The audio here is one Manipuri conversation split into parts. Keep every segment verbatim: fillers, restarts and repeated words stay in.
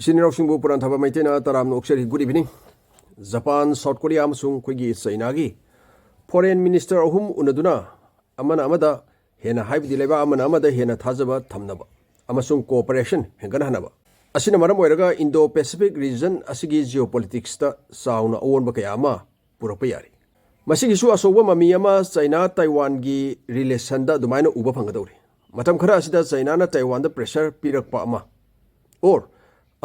ꯏꯆꯤꯟ ꯏꯅꯥꯎꯁꯤꯡꯕꯨ ꯄꯨꯔꯥꯟꯊꯕ ꯃꯩꯇꯩꯅ ꯇꯔꯥꯝꯅ ꯑꯣꯛꯆꯔꯤ꯫ Good evening꯫ Japan, South Korea ꯑꯃꯁꯨꯡ ꯑꯩꯈꯣꯏꯒꯤ ꯆꯩꯅꯥꯒꯤ ꯐꯣꯔꯦꯟ ꯃꯤꯅꯤꯁꯇꯔ ꯑꯍꯨꯝ ꯎꯅꯗꯨꯅ ꯑꯃꯅ ꯑꯃꯗ ꯍꯦꯟꯅ, ꯍꯥꯏꯕꯗꯤ ꯂꯩꯕꯥꯛ ꯑꯃꯅ ꯑꯃꯗ ꯍꯦꯟꯅ ꯊꯥꯖꯕ ꯊꯝꯅꯕ ꯑꯃꯁꯨꯡ ꯀꯣꯑꯣꯄꯔꯦꯁꯟ ꯍꯦꯟꯒꯠꯍꯟꯅꯕ ꯑꯁꯤꯅ ꯃꯔꯝ ꯑꯣꯏꯔꯒ ꯏꯟꯗꯣ ꯄꯦꯁꯤꯐꯤꯛ ꯔꯤꯖꯟ ꯑꯁꯤꯒꯤ ꯖꯤꯑꯣꯄꯣꯂꯤꯇꯤꯛꯁꯇ ꯆꯥꯎꯅ ꯑꯑꯣꯟꯕ ꯀꯌꯥ ꯑꯃ ꯄꯨꯔꯛꯄ ꯌꯥꯔꯤ꯫ ꯃꯁꯤꯒꯤꯁꯨ ꯑꯆꯧꯕ ꯃꯃꯤ ꯑꯃ ꯆꯩꯅꯥ ꯇꯥꯏꯋꯥꯟꯒꯤ ꯔꯤꯂꯦꯁꯟꯗ ꯑꯗꯨꯃꯥꯏꯅ ꯎꯕ ꯐꯪꯒꯗꯧꯔꯤ꯫ ꯃꯇꯝ ꯈꯔ ꯑꯁꯤꯗ ꯆꯩꯅꯥꯅ ꯇꯥꯏꯋꯥꯟꯗ ꯄ꯭ꯔꯦꯁꯔ ꯄꯤꯔꯛꯄ ꯑꯃ, ꯑꯣꯔ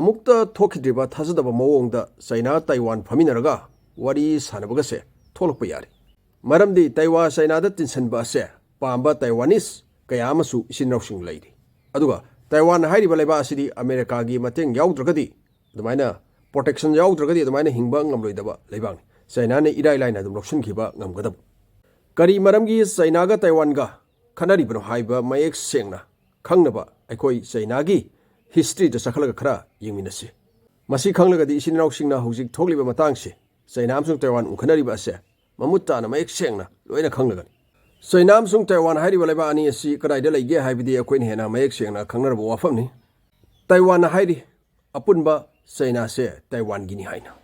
ꯑꯃꯨꯛꯇ ꯊꯣꯛꯈꯤꯗ꯭ꯔꯤꯕ ꯊꯥꯖꯗꯕ ꯃꯑꯣꯡꯗ ꯆꯩꯅꯥ ꯇꯥꯏꯋꯥꯟ ꯐꯝꯃꯤꯟꯅꯔꯒ ꯋꯥꯔꯤ ꯁꯥꯟꯅꯕꯒꯁꯦ ꯊꯣꯛꯂꯛꯄ ꯌꯥꯔꯤ꯫ ꯃꯔꯝꯗꯤ ꯇꯥꯏꯋꯥ ꯆꯩꯅꯥꯗ ꯇꯤꯟꯁꯤꯟꯕ ꯑꯁꯦ ꯄꯥꯝꯕ ꯇꯥꯏꯋꯥꯅꯤꯁ ꯀꯌꯥ ꯑꯃꯁꯨ ꯏꯆꯤꯟ ꯏꯅꯥꯎꯁꯤꯡ ꯂꯩꯔꯤ꯫ ꯑꯗꯨꯒ ꯇꯥꯏꯋꯥꯟ ꯍꯥꯏꯔꯤꯕ ꯂꯩꯕꯥꯛ ꯑꯁꯤꯗꯤ ꯑꯃꯦꯔꯤꯀꯥꯒꯤ ꯃꯇꯦꯡ ꯌꯥꯎꯗ꯭ꯔꯒꯗꯤ, ꯑꯗꯨꯃꯥꯏꯅ ꯄ꯭ꯔꯣꯇꯦꯛꯁꯟ ꯌꯥꯎꯗ꯭ꯔꯒꯗꯤ ꯑꯗꯨꯃꯥꯏꯅ ꯍꯤꯡꯕ ꯉꯝꯂꯣꯏꯗꯕ ꯂꯩꯕꯥꯛꯅꯤ꯫ ꯆꯩꯅꯥꯅ ꯏꯔꯥꯏ ꯂꯥꯏꯅ ꯑꯗꯨꯝ ꯂꯧꯁꯤꯟꯈꯤꯕ ꯉꯝꯒꯗꯕ꯫ ꯀꯔꯤ ꯃꯔꯝꯒꯤ ꯆꯩꯅꯥꯒ ꯇꯥꯏꯋꯥꯟꯒ ꯈꯠꯅꯔꯤꯕꯅꯣ ꯍꯥꯏꯕ ꯃꯌꯦꯛ ꯁꯦꯡꯅ ꯈꯪꯅꯕ ꯑꯩꯈꯣꯏ ꯆꯩꯅꯥꯒꯤ ꯍꯤꯁꯇ꯭ꯔꯤꯗ ꯆꯈꯠꯂꯒ ꯈꯔ ꯌꯦꯡꯃꯤꯟꯅꯁꯤ꯫ ꯃꯁꯤ ꯈꯪꯂꯒꯗꯤ ꯏꯆꯤꯟ ꯏꯅꯥꯎꯁꯤꯡꯅ ꯍꯧꯖꯤꯛ ꯊꯣꯛꯂꯤꯕ ꯃꯇꯥꯡꯁꯦ, ꯆꯩꯅꯥ ꯑꯃꯁꯨꯡ ꯇꯥꯏꯋꯥꯟ ꯎꯅꯈꯠꯅꯔꯤꯕ ꯑꯁꯦ ꯃꯃꯨꯠ ꯇꯥꯅ ꯃꯌꯦꯛ ꯁꯦꯡꯅ ꯂꯣꯏꯅ ꯈꯪꯂꯒꯅꯤ꯫ ꯆꯩꯅꯥ ꯑꯃꯁꯨꯡ ꯇꯥꯏꯋꯥꯟ ꯍꯥꯏꯔꯤꯕ ꯂꯩꯕꯥꯛ ꯑꯅꯤ ꯑꯁꯤ ꯀꯗꯥꯏꯗ ꯂꯩꯒꯦ ꯍꯥꯏꯕꯗꯤ ꯑꯩꯈꯣꯏꯅ ꯍꯦꯟꯅ ꯃꯌꯦꯛ ꯁꯦꯡꯅ ꯈꯪꯅꯔꯕ ꯋꯥꯐꯝꯅꯤ꯫ ꯇꯥꯏꯋꯥꯟꯅ ꯍꯥꯏꯔꯤ, ꯑꯄꯨꯟꯕ ꯆꯩꯅꯥꯁꯦ ꯇꯥꯏꯋꯥꯟꯒꯤꯅꯤ ꯍꯥꯏꯅ꯫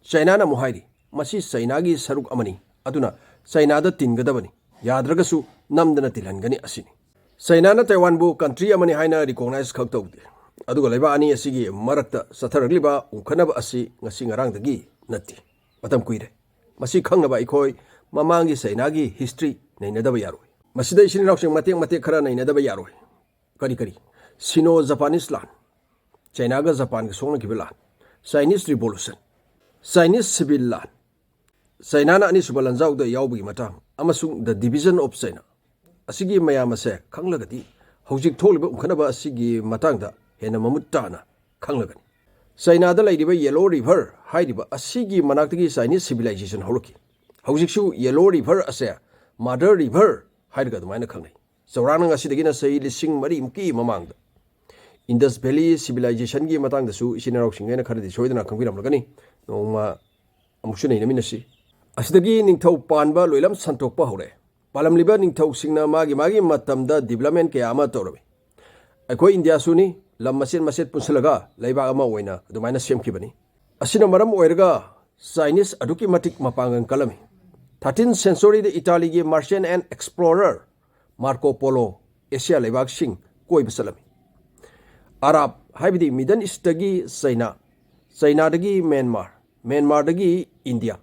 ꯆꯩꯅꯥꯅ ꯑꯃꯨꯛ ꯍꯥꯏꯔꯤ, ꯃꯁꯤ ꯆꯩꯅꯥꯒꯤ ꯁꯔꯨꯛ ꯑꯃꯅꯤ, ꯑꯗꯨꯅ ꯆꯩꯅꯥꯗ ꯇꯤꯟꯒꯗꯕꯅꯤ, ꯌꯥꯗ꯭ꯔꯒꯁꯨ ꯅꯝꯗꯅ ꯇꯤꯜꯍꯟꯒꯅꯤ ꯑꯁꯤꯅꯤ꯫ ꯆꯩꯅꯥꯅ ꯇꯥꯏꯋꯥꯟꯕꯨ ꯀꯟꯇ꯭ꯔꯤ ꯑꯃꯅꯤ ꯍꯥꯏꯅ ꯔꯤꯀꯣꯛꯅꯥꯏꯖ ꯈꯛ ꯇꯧꯗꯦ, ꯑꯗꯨꯒ ꯂꯩꯕꯥꯛ ꯑꯅꯤ ꯑꯁꯤꯒꯤ ꯃꯔꯛꯇ ꯆꯠꯊꯔꯛꯂꯤꯕ ꯎꯪꯈꯠꯅꯕ ꯑꯁꯤ ꯉꯁꯤ ꯉꯔꯥꯡꯗꯒꯤ ꯅꯠꯇꯦ, ꯃꯇꯝ ꯀꯨꯏꯔꯦ꯫ ꯃꯁꯤ ꯈꯪꯅꯕ ꯑꯩꯈꯣꯏ ꯃꯃꯥꯡꯒꯤ ꯆꯩꯅꯥꯒꯤ ꯍꯤꯁꯇ꯭ꯔꯤ ꯅꯩꯅꯗꯕ ꯌꯥꯔꯣꯏ꯫ ꯃꯁꯤꯗ ꯏꯆꯤꯟ ꯏꯅꯥꯎꯁꯤꯡ ꯃꯇꯦꯛ ꯃꯇꯦꯛ ꯈꯔ ꯅꯩꯅꯗꯕ ꯌꯥꯔꯣꯏ꯫ ꯀꯔꯤ ꯀꯔꯤ? ꯁꯤꯅꯣ ꯖꯄꯥꯅꯤꯁ ꯂꯥꯟ, ꯆꯩꯅꯥꯒ ꯖꯄꯥꯟꯒ ꯁꯣꯛꯅꯈꯤꯕ ꯂꯥꯟ, ꯆꯥꯏꯅꯤꯁ ꯔꯤꯚꯣꯂꯨꯁꯟ, ꯆꯥꯏꯅꯤꯁ ꯁꯤꯚꯤꯜ ꯂꯥꯟ, ꯆꯩꯅꯥꯅ ꯑꯅꯤꯁꯨꯕ ꯂꯥꯟꯖꯥꯎꯗ ꯌꯥꯎꯕꯒꯤ ꯃꯇꯥꯡ, ꯑꯃꯁꯨꯡ The Division of China꯫ ꯑꯁꯤꯒꯤ ꯃꯌꯥꯝ ꯑꯁꯦ ꯈꯪꯂꯒꯗꯤ ꯍꯧꯖꯤꯛ ꯊꯣꯛꯂꯤꯕ ꯎꯪꯈꯠꯅꯕ ꯑꯁꯤꯒꯤ ꯃꯇꯥꯡꯗ ꯍꯦꯟꯅ ꯃꯃꯨꯠ ꯇꯥꯅ ꯈꯪꯂꯒꯅꯤ꯫ ꯆꯩꯅꯥꯗ ꯂꯩꯔꯤꯕ ꯌꯦꯂꯣ ꯔꯤꯚꯔ ꯍꯥꯏꯔꯤꯕ ꯑꯁꯤꯒꯤ ꯃꯅꯥꯛꯇꯒꯤ ꯆꯥꯏꯅꯤꯁ ꯁꯤꯚꯤꯂꯥꯏꯖꯦꯁꯟ ꯍꯧꯔꯛꯈꯤ꯫ ꯍꯧꯖꯤꯛꯁꯨ ꯌꯦꯂꯣ ꯔꯤꯚꯔ ꯑꯁꯦ ꯃꯥꯗꯔ ꯔꯤꯚꯔ ꯍꯥꯏꯔꯒ ꯑꯗꯨꯃꯥꯏꯅ ꯈꯪꯅꯩ꯫ ꯆꯥꯎꯔꯥꯛꯅ ꯉꯁꯤꯗꯒꯤꯅ ꯆꯍꯤ ꯂꯤꯁꯤꯡ ꯃꯔꯤꯃꯨꯛꯀꯤ ꯃꯃꯥꯡꯗ ꯏꯟꯗꯁ ꯚꯦꯂꯤ ꯁꯤꯚꯤꯂꯥꯏꯖꯦꯁꯟꯒꯤ ꯃꯇꯥꯡꯗꯁꯨ ꯏꯆꯤꯟ ꯏꯅꯥꯎꯁꯤꯡ ꯑꯩꯅ ꯈꯔꯗꯤ ꯁꯣꯏꯗꯅ ꯈꯪꯕꯤꯔꯝꯂꯒꯅꯤ꯫ ꯅꯣꯡꯃ ꯑꯃꯨꯛꯁꯨ ꯅꯩꯅꯃꯤꯟꯅꯁꯤ꯫ ꯑꯁꯤꯗꯒꯤ ꯅꯤꯡꯊꯧ ꯄꯥꯟꯕ ꯂꯣꯏꯂꯝ ꯁꯟꯇꯣꯛꯄ ꯍꯧꯔꯛꯑꯦ꯫ ꯄꯥꯜꯂꯝꯂꯤꯕ ꯅꯤꯡꯊꯧꯁꯤꯡꯅ ꯃꯥꯒꯤ ꯃꯥꯒꯤ ꯃꯇꯝꯗ ꯗꯤꯕꯂꯞꯃꯦꯟ ꯀꯌꯥ ꯑꯃ ꯇꯧꯔꯝꯃꯤ꯫ ꯑꯩꯈꯣꯏ ꯏꯟꯗꯤꯌꯥꯁꯨꯅꯤ, ꯂꯝ ꯃꯆꯦꯠ ꯃꯆꯦꯠ ꯄꯨꯟꯁꯤꯜꯂꯒ ꯂꯩꯕꯥꯛ ꯑꯃ ꯑꯣꯏꯅ ꯑꯗꯨꯃꯥꯏꯅ ꯁꯦꯝꯈꯤꯕꯅꯤ꯫ ꯑꯁꯤꯅ ꯃꯔꯝ ꯑꯣꯏꯔꯒ Chinese ꯑꯗꯨꯛꯀꯤ ꯃꯇꯤꯛ ꯃꯄꯥꯡꯒꯜ ꯀꯜꯂꯝꯃꯤ꯫ Thirteenth centuryꯗ Italyꯒꯤ merchant and explorer Marco Polo Asia ꯂꯩꯕꯥꯛꯁꯤꯡ ꯀꯣꯏꯕ ꯆꯠꯂꯝꯃꯤ꯫ ꯑꯔꯥꯕ, ꯍꯥꯏꯕꯗꯤ Middle Eastꯇꯒꯤ ꯆꯩꯅꯥ, ꯆꯩꯅꯥꯗꯒꯤ ꯃ꯭ꯌꯥꯟꯃꯥꯔ, ꯃ꯭ꯌꯥꯟꯃꯥꯔꯗꯒꯤ ꯏꯟꯗꯤꯌꯥ,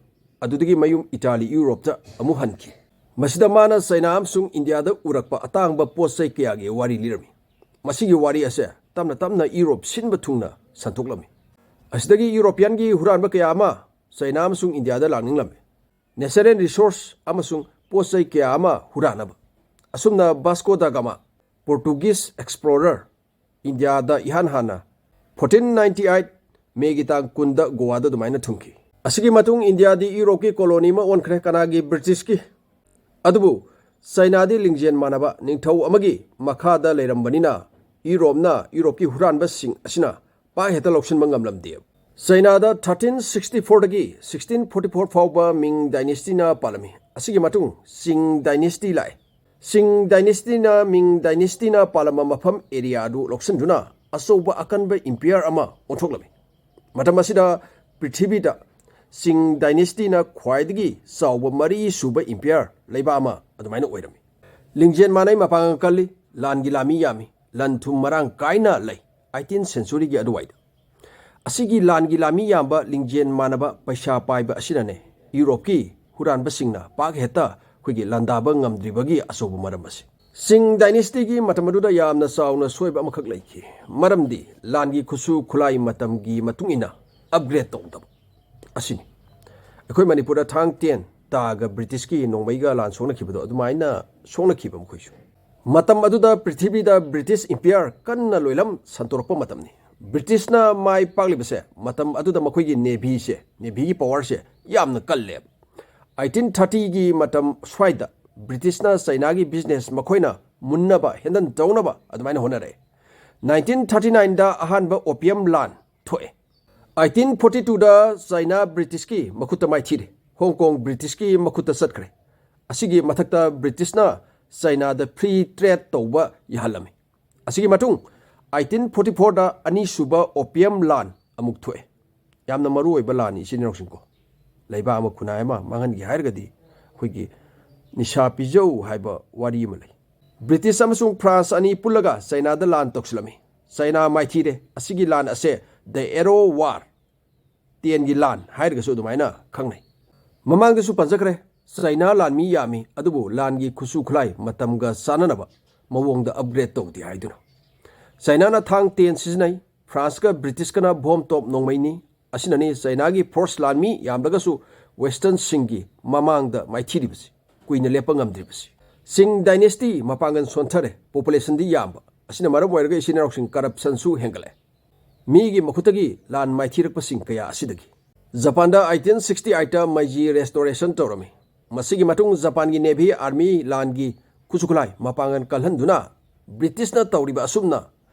ꯑꯗꯨꯗꯒꯤ ꯃꯌꯨꯝ ꯏꯇꯥꯂꯤ, ꯌꯨꯔꯣꯞꯇ ꯑꯃꯨꯛ ꯍꯟꯈꯤ꯫ ꯃꯁꯤꯗ ꯃꯥꯅ ꯆꯩꯅꯥ ꯑꯃꯁꯨꯡ ꯏꯟꯗꯤꯌꯥꯗ ꯎꯔꯛꯄ ꯑꯇꯥꯡꯕ ꯄꯣꯠ ꯆꯩ ꯀꯌꯥꯒꯤ ꯋꯥꯔꯤ ꯂꯤꯔꯝꯃꯤ꯫ ꯃꯁꯤꯒꯤ ꯋꯥꯔꯤ ꯑꯁꯦ ꯇꯞꯅ ꯇꯞꯅ ꯌꯨꯔꯣꯞ ꯁꯤꯟꯕ ꯊꯨꯡꯅ ꯁꯟꯗꯣꯛꯂꯝꯃꯤ꯫ ꯑꯁꯤꯗꯒꯤ ꯌꯨꯔꯣꯄꯤꯌꯥꯟꯒꯤ ꯍꯨꯔꯥꯟꯕ ꯀꯌꯥ ꯑꯃ ꯆꯩꯅꯥ ꯑꯃꯁꯨꯡ ꯏꯟꯗꯤꯌꯥꯗ ꯂꯥꯛꯅꯤꯡꯂꯝꯃꯤ꯫ Natural resource ꯑꯃꯁꯨꯡ ꯄꯣꯠ ꯆꯩ ꯀꯌꯥ ꯑꯃ ꯍꯨꯔꯥꯟꯅꯕ꯫ ꯑꯁꯨꯝꯅ Vasco da Gama, Portuguese explorer, ꯏꯟꯗꯤꯌꯥꯗ ꯏꯍꯥꯟ ꯍꯥꯟꯅ fourteen ninety eight ꯃꯦꯒꯤ ꯇꯥꯡ ꯀꯨꯟꯗ ꯒꯣꯋꯥꯗ ꯑꯗꯨꯃꯥꯏꯅ ꯊꯨꯡꯈꯤ꯫ ꯑꯁꯤꯒꯤ ꯃꯇꯨꯡ ꯏꯟꯗꯤꯌꯥꯗꯤ ꯌꯨꯔꯣꯞꯀꯤ ꯀꯣꯂꯣꯅꯤ ꯑꯃ ꯑꯣꯟꯈ꯭ꯔꯦ, ꯀꯅꯥꯒꯤ? ꯕ꯭ꯔꯤꯇꯤꯁꯀꯤ꯫ ꯑꯗꯨꯕꯨ ꯆꯩꯅꯥꯗꯤ ꯂꯤꯡꯖꯦꯜ ꯃꯥꯟꯅꯕ ꯅꯤꯡꯊꯧ ꯑꯃꯒꯤ ꯃꯈꯥꯗ ꯂꯩꯔꯝꯕꯅꯤꯅ ꯌꯨꯔꯣꯞꯅ ꯌꯨꯔꯣꯞꯀꯤ ꯍꯨꯔꯥꯟꯕꯁꯤꯡ ꯑꯁꯤꯅ ꯄꯥꯛ ꯍꯦꯛꯇ ꯂꯧꯁꯤꯟꯕ ꯉꯝꯂꯝꯗꯦ꯫ ꯆꯩꯅꯥꯗ thirteen sixty fourꯗꯒꯤ sixteen forty four ꯐꯥꯎꯕ ꯃꯤꯡ dynasty ꯅ ꯄꯥꯜꯂꯝꯃꯤ꯫ ꯑꯁꯤꯒꯤ ꯃꯇꯨꯡ ꯆꯤꯡ dynasty ꯂꯥꯛꯑꯦ꯫ ꯆꯤꯡ dynasty ꯅ ꯃꯤꯡ dynasty ꯅ ꯄꯥꯜꯂꯝꯕ ꯃꯐꯝ, area ꯑꯗꯨ ꯂꯧꯁꯤꯟꯗꯨꯅ ꯑꯆꯧꯕ ꯑꯀꯟꯕ empire ꯑꯃ ꯑꯣꯟꯊꯣꯛꯂꯝꯃꯤ꯫ ꯃꯇꯝ ꯑꯁꯤꯗ ꯄ꯭ꯔꯤꯊꯤꯕꯤꯗ ꯆꯤꯡ dynasty ꯅ ꯈ꯭ꯋꯥꯏꯗꯒꯤ ꯆꯥꯎꯕ ꯃꯔꯤ ꯁꯨꯕ empire ꯂꯩꯕꯥꯛ ꯑꯃ ꯑꯗꯨꯃꯥꯏꯅ ꯑꯣꯏꯔꯝꯃꯤ꯫ ꯂꯤꯡꯖꯦꯜ ꯃꯥꯟꯅꯩ, ꯃꯄꯥꯡꯒꯜ ꯀꯜꯂꯤ, ꯂꯥꯟꯒꯤ ꯂꯥꯟꯃꯤ ꯌꯥꯝꯃꯤ, ꯂꯟ ꯊꯨꯝ ꯃꯔꯥꯡ ꯀꯥꯏꯅ ꯂꯩ꯫ Eighteenth centuryꯒꯤ ꯑꯗꯨꯋꯥꯏꯗ ꯑꯁꯤꯒꯤ ꯂꯥꯟꯒꯤ ꯂꯥꯟꯃꯤ ꯌꯥꯝꯕ, ꯂꯤꯡꯖꯦꯜ ꯃꯥꯟꯅꯕ, ꯄꯩꯁꯥ ꯄꯥꯏꯕ ꯑꯁꯤꯅꯅꯦ ꯌꯨꯔꯣꯞꯀꯤ ꯍꯨꯔꯥꯟꯕꯁꯤꯡꯅ ꯄꯥꯛ ꯍꯦꯛꯇ ꯑꯩꯈꯣꯏꯒꯤ ꯂꯥꯟꯗꯥꯕ ꯉꯝꯗ꯭ꯔꯤꯕꯒꯤ ꯑꯆꯧꯕ ꯃꯔꯝ ꯑꯁꯤ꯫ ꯆꯤꯡ dynasty ꯒꯤ ꯃꯇꯝ ꯑꯗꯨꯗ ꯌꯥꯝꯅ ꯆꯥꯎꯅ ꯁꯣꯏꯕ ꯑꯃꯈꯛ ꯂꯩꯈꯤ, ꯃꯔꯝꯗꯤ ꯂꯥꯟꯒꯤ ꯈꯨꯠꯁꯨ ꯈꯨꯠꯂꯥꯏ ꯃꯇꯝꯒꯤ ꯃꯇꯨꯡ ꯏꯟꯅ upgrade ꯇꯧꯗꯕ ꯑꯁꯤꯅꯤ꯫ ꯑꯩꯈꯣꯏ ꯃꯅꯤꯄꯨꯔꯗ ꯊꯥꯡ ꯇꯦꯟ ꯇꯥꯒ ꯕ꯭ꯔꯤꯇꯤꯁꯀꯤ ꯅꯣꯡꯃꯩꯒ ꯂꯥꯟ ꯁꯣꯛꯅꯈꯤꯕꯗꯣ ꯑꯗꯨꯃꯥꯏꯅ ꯁꯣꯛꯅꯈꯤꯕ ꯃꯈꯣꯏꯁꯨ꯫ ꯃꯇꯝ ꯑꯗꯨꯗ ꯄ꯭ꯔꯤꯊꯤꯕꯤꯗ ꯕ꯭ꯔꯤꯇꯤꯁ empire ꯀꯟꯅ ꯂꯣꯏꯂꯝ ꯁꯟꯗꯣꯔꯛꯄ ꯃꯇꯝꯅꯤ꯫ ꯕ꯭ꯔꯤꯇꯤꯁꯅ ꯃꯥꯏ ꯄꯥꯛꯂꯤꯕꯁꯦ ꯃꯇꯝ ꯑꯗꯨꯗ ꯃꯈꯣꯏꯒꯤ navy ꯁꯦ, navy ꯒꯤ power ꯁꯦ ꯌꯥꯝꯅ ꯀꯜꯂꯦꯕ꯫ Eighteen thirty ꯒꯤ ꯃꯇꯝ ꯁ꯭ꯋꯥꯏꯗ ꯕ꯭ꯔꯤꯇꯤꯁꯅ ꯆꯩꯅꯥꯒꯤ business ꯃꯈꯣꯏꯅ ꯃꯨꯟꯅꯕ, handle ꯇꯧꯅꯕ ꯑꯗꯨꯃꯥꯏꯅ ꯍꯣꯠꯅꯔꯛꯑꯦ꯫ Nineteen thirty nine ꯗ ꯑꯍꯥꯟꯕ opium ꯂꯥꯟ ꯊꯣꯛꯑꯦ꯫ Eighteen forty two ꯗ ꯆꯩꯅꯥ ꯕ꯭ꯔꯤꯇꯤꯁꯀꯤ ꯃꯈꯨꯠꯇ ꯃꯥꯏꯊꯤꯔꯦ꯫ ꯍꯣꯡ ꯀꯣꯡ ꯕ꯭ꯔꯤꯇꯤꯁꯀꯤ ꯃꯈꯨꯠꯇ ꯆꯠꯈ꯭ꯔꯦ꯫ ꯑꯁꯤꯒꯤ ꯃꯊꯛꯇ ꯕ꯭ꯔꯤꯇꯤꯁꯅ ꯆꯩꯅꯥꯗ free trade ꯇꯧꯕ ꯌꯥꯍꯜꯂꯝꯃꯤ꯫ ꯑꯁꯤꯒꯤ ꯃꯇꯨꯡ ꯑꯩꯠꯇꯤꯟ ꯐꯣꯔꯇꯤ ꯐꯣꯔꯗ ꯑꯅꯤꯁꯨꯕ ꯑꯣꯄꯤꯌꯝ ꯂꯥꯟ ꯑꯃꯨꯛ ꯊꯣꯛꯑꯦ꯫ ꯌꯥꯝꯅ ꯃꯔꯨ ꯑꯣꯏꯕ ꯂꯥꯟꯅꯤ, ꯏꯆꯤꯟ ꯏꯅꯥꯎꯁꯤꯡꯀꯣ꯫ ꯂꯩꯕꯥꯛ ꯑꯃ, ꯈꯨꯟꯅꯥꯏ ꯑꯃ ꯃꯥꯡꯍꯟꯒꯦ ꯍꯥꯏꯔꯒꯗꯤ ꯑꯩꯈꯣꯏꯒꯤ ꯅꯤꯁꯥ ꯄꯤꯖꯧ ꯍꯥꯏꯕ ꯋꯥꯔꯤ ꯑꯃ ꯂꯩ꯫ ꯕ꯭ꯔꯤꯇꯤꯁ ꯑꯃꯁꯨꯡ ꯐ꯭ꯔꯥꯟꯁ ꯑꯅꯤ ꯄꯨꯜꯂꯒ ꯆꯩꯅꯥꯗ ꯂꯥꯟ ꯇꯧꯁꯤꯜꯂꯝꯃꯤ꯫ ꯆꯩꯅꯥ ꯃꯥꯏꯊꯤꯔꯦ꯫ ꯑꯁꯤꯒꯤ ꯂꯥꯟ ꯑꯁꯦ The Arrow War, ꯇꯦꯟꯒꯤ ꯂꯥꯟ ꯍꯥꯏꯔꯒꯁꯨ ꯑꯗꯨꯃꯥꯏꯅ ꯈꯪꯅꯩ꯫ ꯃꯃꯥꯡꯗꯁꯨ ꯄꯟꯖꯈ꯭ꯔꯦ, ꯆꯩꯅꯥ ꯂꯥꯟꯃꯤ ꯌꯥꯝꯃꯤ, ꯑꯗꯨꯕꯨ ꯂꯥꯟꯒꯤ ꯈꯨꯠꯁꯨ ꯈꯨꯠꯂꯥꯏ ꯃꯇꯝꯒ ꯆꯥꯟꯅꯅꯕ ꯃꯑꯣꯡꯗ ꯑꯞꯒ꯭ꯔꯦꯗ ꯇꯧꯗꯦ ꯍꯥꯏꯗꯨꯅ꯫ ꯆꯩꯅꯥꯅ ꯊꯥꯡ ꯇꯦꯟ ꯁꯤꯖꯤꯟꯅꯩ꯫ ꯐ꯭ꯔꯥꯟꯁꯀ ꯕ꯭ꯔꯤꯇꯤꯁꯀꯅ ꯕꯣꯝ ꯇꯣꯞ ꯅꯣꯡꯃꯩꯅꯤ꯫ ꯑꯁꯤꯅꯅꯤ ꯆꯩꯅꯥꯒꯤ ꯐꯣꯔꯁ ꯂꯥꯟꯃꯤ ꯌꯥꯝꯂꯒꯁꯨ ꯋꯦꯁꯇꯔꯟꯁꯤꯡꯒꯤ ꯃꯃꯥꯡꯗ ꯃꯥꯏꯊꯤꯔꯤꯕꯁꯤ, ꯀꯨꯏꯅ ꯂꯦꯞꯄ ꯉꯝꯗ꯭ꯔꯤꯕꯁꯤ꯫ ꯆꯤꯡ ꯗꯥꯏꯅꯦꯁꯇꯤ ꯃꯄꯥꯡꯒꯜ ꯁꯣꯟꯊꯔꯦ, ꯄꯣꯄꯨꯂꯦꯁꯟꯗꯤ ꯌꯥꯝꯕ꯫ ꯑꯁꯤꯅ ꯃꯔꯝ ꯑꯣꯏꯔꯒ, ꯏꯆꯤꯟ ꯏꯅꯥꯎꯁꯤꯡ, ꯀꯔꯞꯁꯟꯁꯨ ꯍꯦꯟꯒꯠꯂꯦ꯫ ꯃꯤꯒꯤ ꯃꯈꯨꯠꯇꯒꯤ ꯂꯥꯟ ꯃꯥꯏꯊꯤꯔꯛꯄꯁꯤꯡ ꯀꯌꯥ ꯑꯁꯤꯗꯒꯤ꯫ ꯖꯄꯥꯟꯗ ꯑꯩꯠꯇꯤꯟ ꯁꯤꯛꯁꯇꯤ ꯑꯩꯠꯇ ꯃꯩꯖꯤ ꯔꯦꯁꯇꯣꯔꯦꯁꯟ ꯇꯧꯔꯝꯃꯤ꯫ ꯃꯁꯤꯒꯤ ꯃꯇꯨꯡ ꯖꯄꯥꯟꯒꯤ ꯅꯦꯚꯤ, ꯑꯥꯔꯃꯤ, ꯂꯥꯟꯒꯤ ꯈꯨꯠꯁꯨ ꯈꯨꯠꯂꯥꯏ ꯃꯄꯥꯡꯒꯜ ꯀꯜꯍꯟꯗꯨꯅ ꯕ꯭ꯔꯤꯇꯤꯁꯅ ꯇꯧꯔꯤꯕ ꯑꯁꯨꯝꯅ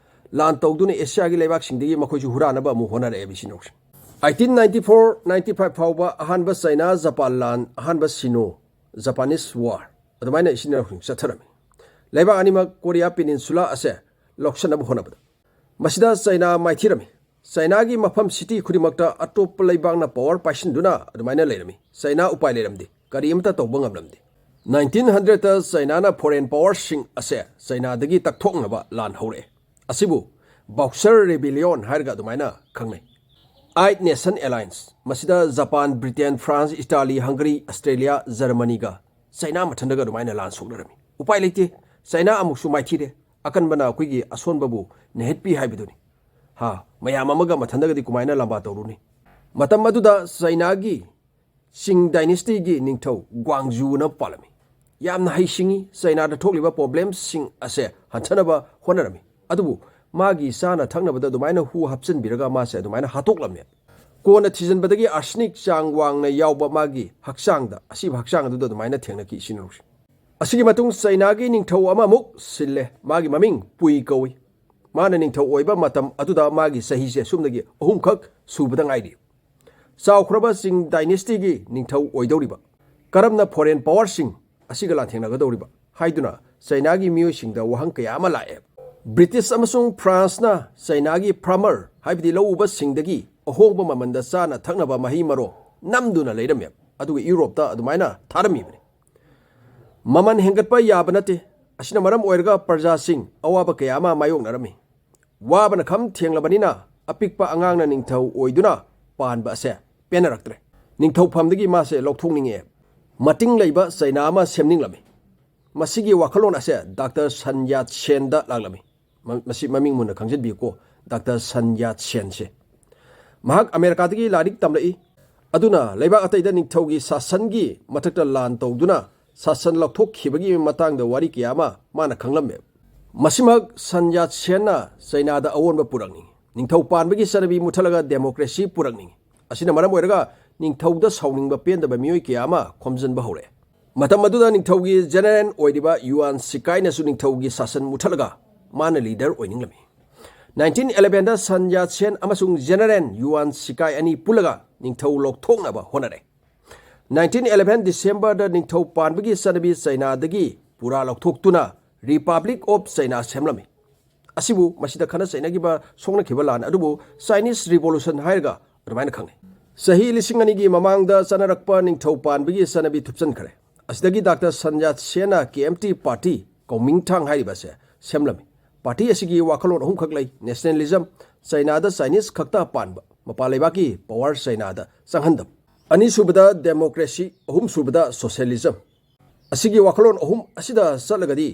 ꯂꯥꯟ ꯇꯧꯗꯨꯅ ꯑꯦꯁꯤꯌꯥꯒꯤ ꯂꯩꯕꯥꯛꯁꯤꯡꯗꯒꯤ ꯃꯈꯣꯏꯁꯨ ꯍꯨꯔꯥꯟꯅꯕ ꯑꯃꯨꯛ ꯍꯣꯠꯅꯔꯛꯑꯦ, ꯏꯆꯤꯟ ꯏꯅꯥꯎꯁꯤꯡ꯫ Eighteen ninety four ninety five ꯐꯥꯎꯕ ꯑꯍꯥꯟꯕ ꯆꯩꯅꯥ ꯖꯄꯥꯟ ꯂꯥꯟ, ꯑꯍꯥꯟꯕ ꯁꯤꯅꯣ ꯖꯄꯥꯅꯤꯁ ꯋꯥꯔ ꯑꯗꯨꯃꯥꯏꯅ, ꯏꯆꯤꯟ ꯏꯅꯥꯎꯁꯤꯡ, ꯆꯠꯊꯔꯝꯃꯤ꯫ ꯂꯩꯕꯥꯛ ꯑꯅꯤꯃꯛ ꯀꯣꯔꯤꯌꯥ ꯄꯦꯅꯤꯟꯁꯨꯂꯥ ꯑꯁꯦ ꯂꯧꯁꯤꯟꯅꯕ ꯍꯣꯠꯅꯕꯗ꯫ ꯃꯁꯤꯗ ꯆꯩꯅꯥ ꯃꯥꯏꯊꯤꯔꯝꯃꯤ꯫ ꯆꯩꯅꯥꯒꯤ ꯃꯐꯝ ꯁꯤꯇꯤ ꯈꯨꯗꯤꯡꯃꯛꯇ ꯑꯇꯣꯞꯄ ꯂꯩꯕꯥꯛꯅ ꯄꯋꯥꯔ ꯄꯥꯏꯁꯤꯟꯗꯨꯅ ꯑꯗꯨꯃꯥꯏꯅ ꯂꯩꯔꯝꯃꯤ꯫ ꯆꯩꯅꯥ ꯎꯄꯥꯏ ꯂꯩꯔꯝꯗꯦ, ꯀꯔꯤꯃꯇ ꯇꯧꯕ ꯉꯝꯂꯝꯗꯦ꯫ ꯅꯥꯏꯟꯇꯤꯟ ꯍꯟꯗ꯭ꯔꯦꯗꯇ ꯆꯩꯅꯥꯅ ꯐꯣꯔꯦꯟ ꯄꯋꯥꯔꯁꯤꯡ ꯑꯁꯦ ꯆꯩꯅꯥꯗꯒꯤ ꯇꯛꯊꯣꯛꯅꯕ ꯂꯥꯟ ꯍꯧꯔꯛꯑꯦ꯫ ꯑꯁꯤꯕꯨ ꯕꯥꯎꯁꯔ ꯔꯦꯕꯤꯂꯤꯌꯣꯟ ꯍꯥꯏꯔꯒ ꯑꯗꯨꯃꯥꯏꯅ ꯈꯪꯅꯩ꯫ ꯑꯥꯏꯠ ꯅꯦꯁꯟ ꯑꯦꯂꯥꯏꯟꯁ, ꯃꯁꯤꯗ Japan, Britain, France, Italy, ꯍꯪꯒꯔꯤ, Australia, ꯖꯔꯃꯅꯤꯒ ꯆꯩꯅꯥ ꯃꯊꯟꯗꯒ ꯑꯗꯨꯃꯥꯏꯅ ꯂꯥꯟ ꯁꯣꯛꯅꯔꯝꯃꯤ꯫ ꯎꯄꯥꯏ ꯂꯩꯇꯦ, ꯆꯩꯅꯥ ꯑꯃꯨꯛꯁꯨ ꯃꯥꯏꯊꯤꯔꯦ꯫ ꯑꯀꯟꯕꯅ ꯑꯩꯈꯣꯏꯒꯤ ꯑꯁꯣꯟꯕꯕꯨ ꯅꯦꯍꯠꯄꯤ ꯍꯥꯏꯕꯗꯨꯅꯤ꯫ ꯍꯥ, ꯃꯌꯥꯝ ꯑꯃꯒ ꯃꯊꯟꯗꯒꯗꯤ ꯀꯃꯥꯏꯅ ꯂꯝꯕꯥ ꯇꯧꯔꯨꯅꯤ? ꯃꯇꯝ ꯑꯗꯨꯗ ꯆꯩꯅꯥꯒꯤ ꯆꯤꯡ ꯗꯥꯏꯅꯦꯁꯇꯤꯒꯤ ꯅꯤꯡꯊꯧ ꯒ꯭ꯋꯥꯡꯖꯨꯅ ꯄꯥꯜꯂꯝꯃꯤ꯫ ꯌꯥꯝꯅ ꯍꯩꯁꯤꯡꯉꯤ, ꯆꯩꯅꯥꯗ ꯊꯣꯛꯂꯤꯕ ꯄ꯭ꯔꯣꯕ꯭ꯂꯦꯝꯁꯤꯡ ꯑꯁꯦ ꯍꯟꯊꯅꯕ ꯍꯣꯠꯅꯔꯝꯃꯤ꯫ ꯑꯗꯨꯕꯨ ꯃꯥꯒꯤ ꯆꯥꯅ ꯊꯛꯅꯕꯗ ꯑꯗꯨꯃꯥꯏꯅ ꯍꯨ ꯍꯥꯞꯆꯤꯟꯕꯤꯔꯒ ꯃꯥꯁꯦ ꯑꯗꯨꯃꯥꯏꯅ ꯍꯥꯠꯇꯣꯛꯂꯝꯃꯦ꯫ ꯀꯣꯟꯅ ꯊꯤꯖꯤꯟꯕꯗꯒꯤ ꯑꯥꯔꯁꯦꯅꯤꯛ ꯆꯥꯡ ꯋꯥꯡꯅ ꯌꯥꯎꯕ ꯃꯥꯒꯤ ꯍꯛꯆꯥꯡꯗ, ꯑꯁꯤꯕ ꯍꯛꯆꯥꯡ ꯑꯗꯨꯗ ꯑꯗꯨꯃꯥꯏꯅ ꯊꯦꯡꯅꯈꯤ, ꯏꯆꯤꯟ ꯏꯅꯥꯎꯁꯤꯡ꯫ ꯑꯁꯤꯒꯤ ꯃꯇꯨꯡ ꯆꯩꯅꯥꯒꯤ ꯅꯤꯡꯊꯧ ꯑꯃꯃꯨꯛ ꯁꯤꯜꯂꯦ꯫ ꯃꯥꯒꯤ ꯃꯃꯤꯡ ꯄꯨꯏ ꯀꯧꯏ꯫ ꯃꯥꯅ ꯅꯤꯡꯊꯧ ꯑꯣꯏꯕ ꯃꯇꯝ ꯑꯗꯨꯗ ꯃꯥꯒꯤ ꯆꯍꯤꯁꯦ ꯁꯨꯞꯅꯒꯤ ꯑꯍꯨꯝꯈꯛ ꯁꯨꯕꯗ ꯉꯥꯏꯔꯤ꯫ ꯆꯥꯎꯈ꯭ꯔꯕ ꯆꯤꯡ ꯗꯥꯏꯅꯦꯁꯇꯤꯒꯤ ꯅꯤꯡꯊꯧ ꯑꯣꯏꯗꯧꯔꯤꯕ, ꯀꯔꯝꯅ ꯐꯣꯔꯦꯟ ꯄꯋꯥꯔꯁꯤꯡ ꯑꯁꯤꯒ ꯂꯥꯟꯊꯦꯡꯅꯒꯗꯧꯔꯤꯕ ꯍꯥꯏꯗꯨꯅ ꯆꯩꯅꯥꯒꯤ ꯃꯤꯑꯣꯏꯁꯤꯡꯗ ꯋꯥꯍꯪ ꯀꯌꯥ ꯑꯃ ꯂꯥꯛꯑꯦ꯫ ꯕ꯭ꯔꯤꯇꯤꯁ ꯑꯃꯁꯨꯡ ꯐ꯭ꯔꯥꯟꯁꯅ ꯆꯩꯅꯥꯒꯤ ꯐꯥꯔꯃꯔ, ꯍꯥꯏꯕꯗꯤ ꯂꯧ ꯎꯕꯁꯤꯡꯗꯒꯤ ꯑꯍꯣꯡꯕ ꯃꯃꯜꯗ ꯆꯥꯅ ꯊꯛꯅꯕ ꯃꯍꯩ ꯃꯔꯣꯡ ꯅꯝꯗꯨꯅ ꯂꯩꯔꯝꯃꯦ, ꯑꯗꯨꯒ ꯌꯨꯔꯣꯞꯇ ꯑꯗꯨꯃꯥꯏꯅ ꯊꯥꯔꯝꯃꯤꯕꯅꯤ꯫ ꯃꯃꯜ ꯍꯦꯟꯒꯠꯄ ꯌꯥꯕ ꯅꯠꯇꯦ꯫ ꯑꯁꯤꯅ ꯃꯔꯝ ꯑꯣꯏꯔꯒ ꯄ꯭ꯔꯖꯥꯁꯤꯡ ꯑꯋꯥꯕ ꯀꯌꯥ ꯑꯃ ꯃꯥꯌꯣꯛꯅꯔꯝꯃꯤ꯫ ꯋꯥꯕꯅ ꯈꯝ ꯊꯦꯡꯂꯕꯅꯤꯅ ꯑꯄꯤꯛꯄ ꯑꯉꯥꯡꯅ ꯅꯤꯡꯊꯧ ꯑꯣꯏꯗꯨꯅ ꯄꯥꯟꯕ ꯑꯁꯦ ꯄꯦꯟꯅꯔꯛꯇ꯭ꯔꯦ꯫ ꯅꯤꯡꯊꯧꯐꯝꯗꯒꯤ ꯃꯥꯁꯦ ꯂꯧꯊꯣꯛꯅꯤꯡꯉꯛꯑꯦ꯫ ꯃꯇꯤꯡ ꯂꯩꯕ ꯆꯩꯅꯥ ꯑꯃ ꯁꯦꯝꯅꯤꯡꯂꯝꯃꯤ꯫ ꯃꯁꯤꯒꯤ ꯋꯥꯈꯜꯂꯣꯟ ꯑꯁꯦ ꯗꯥꯛꯇꯔ ꯁꯟ ꯌꯥꯠ ꯁꯦꯟꯗ ꯂꯥꯛꯂꯝꯃꯤ꯫ ꯃ-, ꯃꯁꯤ ꯃꯃꯤꯡ ꯃꯨꯟꯅ ꯈꯪꯖꯤꯟꯕꯤꯌꯨꯀꯣ, ꯗꯥꯛꯇꯔ ꯁꯟ ꯌꯥꯠ ꯁꯦꯟꯁꯦ꯫ ꯃꯍꯥꯛ ꯑꯃꯦꯔꯤꯀꯥꯗꯒꯤ ꯂꯥꯏꯔꯤꯛ ꯇꯝꯂꯛꯏ꯫ ꯑꯗꯨꯅ ꯂꯩꯕꯥꯛ ꯑꯇꯩꯗ ꯅꯤꯡꯊꯧꯒꯤ ꯁꯥꯁꯟꯒꯤ ꯃꯊꯛꯇ ꯂꯥꯟ ꯇꯧꯗꯨꯅ ꯁꯥꯁꯟ ꯂꯧꯊꯣꯛꯈꯤꯕꯒꯤ ꯃꯇꯥꯡꯗ ꯋꯥꯔꯤ ꯀꯌꯥ ꯑꯃ ꯃꯥꯅ ꯈꯪꯂꯝꯃꯦ꯫ ꯃꯁꯤꯃꯛ ꯁꯟ ꯌꯥꯠ ꯁꯦꯟꯅ ꯆꯩꯅꯥꯗ ꯑꯑꯣꯟꯕ ꯄꯨꯔꯛꯅꯤꯡꯏ꯫ ꯅꯤꯡꯊꯧ ꯄꯥꯟꯕꯒꯤ ꯆꯠꯅꯕꯤ ꯃꯨꯠꯊꯠꯂꯒ ꯗꯦꯃꯣꯀ꯭ꯔꯦꯁꯤ ꯄꯨꯔꯛꯅꯤꯡꯏ꯫ ꯑꯁꯤꯅ ꯃꯔꯝ ꯑꯣꯏꯔꯒ ꯅꯤꯡꯊꯧꯗ ꯁꯥꯎꯅꯤꯡꯕ ꯄꯦꯟꯗꯕ ꯃꯤꯑꯣꯏ ꯀꯌꯥ ꯑꯃ ꯈꯣꯝꯖꯤꯟꯕ ꯍꯧꯔꯛꯑꯦ꯫ ꯃꯇꯝ ꯑꯗꯨꯗ ꯅꯤꯡꯊꯧꯒꯤ ꯖꯦꯅꯔꯦꯜ ꯑꯣꯏꯔꯤꯕ ꯌꯨꯑꯥꯟ ꯁꯤꯀꯥꯏꯅꯁꯨ ꯅꯤꯡꯊꯧꯒꯤ ꯁꯥꯁꯟ ꯃꯨꯠꯊꯠꯂꯒ ꯃꯥꯅ ꯂꯤꯗꯔ ꯑꯣꯏꯅꯤꯡꯂꯝꯃꯤ꯫ ꯅꯥꯏꯟꯇꯤꯟ ꯑꯦꯂꯦꯚꯦꯟꯗ ꯁꯟ ꯌꯥꯠ ꯁꯦꯟ ꯑꯃꯁꯨꯡ ꯖꯦꯅꯔꯦꯜ ꯌꯨꯑꯥꯟ ꯁꯤꯀꯥꯏ ꯑꯅꯤ ꯄꯨꯜꯂꯒ ꯅꯤꯡꯊꯧ ꯂꯧꯊꯣꯛꯅꯕ ꯍꯣꯠꯅꯔꯦ꯫ ꯅꯥꯏꯟꯇꯤꯟ ꯑꯦꯂꯦꯚꯦꯟ ꯗꯤꯁꯦꯝꯕꯔꯗ ꯅꯤꯡꯊꯧ ꯄꯥꯟꯕꯒꯤ ꯆꯠꯅꯕꯤ ꯆꯩꯅꯥꯗꯒꯤ ꯄꯨꯔꯥ ꯂꯧꯊꯣꯛꯇꯨꯅ ꯔꯤꯄꯕ꯭ꯂꯤꯛ ꯑꯣꯐ ꯆꯩꯅꯥ ꯁꯦꯝꯂꯝꯃꯤ꯫ ꯑꯁꯤꯕꯨ ꯃꯁꯤꯗ ꯈꯠꯅ ꯆꯩꯅꯈꯤꯕ, ꯁꯣꯛꯅꯈꯤꯕ ꯂꯥꯟ ꯑꯗꯨꯕꯨ ꯆꯥꯏꯅꯤꯁ ꯔꯤꯚꯣꯂꯨꯁꯟ ꯍꯥꯏꯔꯒ ꯑꯗꯨꯃꯥꯏꯅ ꯈꯪꯅꯩ꯫ ꯆꯍꯤ ꯂꯤꯁꯤꯡ ꯑꯅꯤꯒꯤ ꯃꯃꯥꯡꯗ ꯆꯠꯅꯔꯛꯄ ꯅꯤꯡꯊꯧ ꯄꯥꯟꯕꯒꯤ ꯆꯠꯅꯕꯤ ꯊꯨꯞꯆꯟꯈ꯭ꯔꯦ꯫ ꯑꯁꯤꯗꯒꯤ ꯗꯥꯛꯇꯔ ꯁꯟ ꯌꯥꯠ ꯁꯦꯟꯅ ꯀꯦ ꯑꯦꯝ ꯇꯤ ꯄꯥꯔꯇꯤ, ꯀꯧꯃꯤꯡꯊꯥꯡ ꯍꯥꯏꯔꯤꯕ ꯑꯁꯦ ꯁꯦꯝꯂꯝꯃꯤ꯫ ꯄꯥꯔꯇꯤ ꯑꯁꯤꯒꯤ ꯋꯥꯈꯜꯂꯣꯟ ꯑꯍꯨꯝꯈꯛ ꯂꯩ: ꯅꯦꯁꯅꯦꯂꯤꯖꯝ, ꯆꯩꯅꯥꯗ ꯆꯥꯏꯅꯤꯁ ꯈꯛꯇ ꯄꯥꯟꯕ, ꯃꯄꯥꯟ ꯂꯩꯕꯥꯛꯀꯤ ꯄꯋꯥꯔ ꯆꯩꯅꯥꯗ ꯆꯪꯍꯟꯗꯕ꯫ ꯑꯅꯤꯁꯨꯕꯗ ꯗꯦꯃꯣꯀ꯭ꯔꯦꯁꯤ, ꯑꯍꯨꯝꯁꯨꯕꯗ ꯁꯣꯁꯤꯌꯦꯂꯤꯖꯝ꯫ ꯑꯁꯤꯒꯤ ꯋꯥꯈꯜꯂꯣꯟ ꯑꯍꯨꯝ ꯑꯁꯤꯗ ꯆꯠꯂꯒꯗꯤ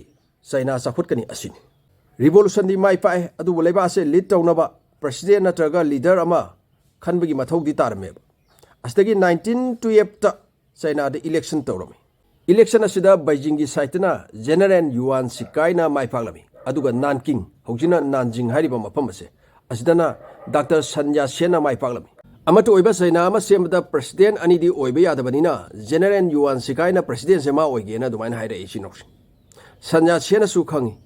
ꯆꯩꯅꯥ ꯆꯥꯎꯈꯠꯀꯅꯤ ꯑꯁꯤꯅꯤ꯫ ꯔꯤꯚꯣꯂꯨꯁꯟꯗꯤ ꯃꯥꯏ ꯄꯥꯛꯑꯦ, ꯑꯗꯨꯕꯨ ꯂꯩꯕꯥꯛ ꯑꯁꯦ ꯂꯤꯗ ꯇꯧꯅꯕ ꯄ꯭ꯔꯁꯤꯗꯦꯟ ꯅꯠꯇ꯭ꯔꯒ ꯂꯤꯗꯔ ꯑꯃ ꯈꯟꯕꯒꯤ ꯃꯊꯧꯗꯤ ꯇꯥꯔꯝꯃꯦꯕ꯫ ꯑꯁꯤꯗꯒꯤ ꯅꯥꯏꯟꯇꯤꯟ ꯇꯨꯌꯦꯜꯞꯇ ꯆꯩꯅꯥꯗ ꯏꯂꯦꯛꯁꯟ ꯇꯧꯔꯝꯃꯤ꯫ ꯏꯂꯦꯛꯁꯟ ꯑꯁꯤꯗ ꯕꯩꯖꯤꯡꯒꯤ ꯁꯥꯏꯠꯇꯅ ꯖꯦꯅꯔꯦꯜ ꯌꯨꯑꯥꯟ ꯁꯤꯀꯥꯏꯅ ꯃꯥꯏ ꯄꯥꯛꯂꯝꯃꯤ, ꯑꯗꯨꯒ ꯅꯥꯟꯀꯤꯡ, ꯍꯧꯖꯤꯛꯅ ꯅꯥꯟꯖꯤꯡ ꯍꯥꯏꯔꯤꯕ ꯃꯐꯝ ꯑꯁꯦ, ꯑꯁꯤꯗꯅ ꯗꯥꯛꯇꯔ ꯁꯟ ꯌꯥꯠ ꯁꯦꯟꯅ ꯃꯥꯏ ꯄꯥꯛꯂꯝꯃꯤ꯫ ꯑꯃꯠꯇ ꯑꯣꯏꯕ ꯆꯩꯅꯥ ꯑꯃ ꯁꯦꯝꯕꯗ ꯄ꯭ꯔꯁꯤꯗꯦꯟ ꯑꯅꯤꯗꯤ ꯑꯣꯏꯕ ꯌꯥꯗꯕꯅꯤꯅ ꯖꯦꯅꯔꯦꯜ ꯌꯨꯑꯥꯟ ꯁꯤꯀꯥꯏꯅ ꯄ꯭ꯔꯁꯤꯗꯦꯟꯁꯦ ꯃꯥ ꯑꯣꯏꯒꯦꯅ ꯑꯗꯨꯃꯥꯏꯅ ꯍꯥꯏꯔꯛꯏ ꯏꯆꯤꯟ ꯏꯅꯥꯎꯁꯤꯡ꯫ ꯁꯟ ꯌꯥꯠ ꯁꯦꯟꯅꯁꯨ ꯈꯪꯉꯤ,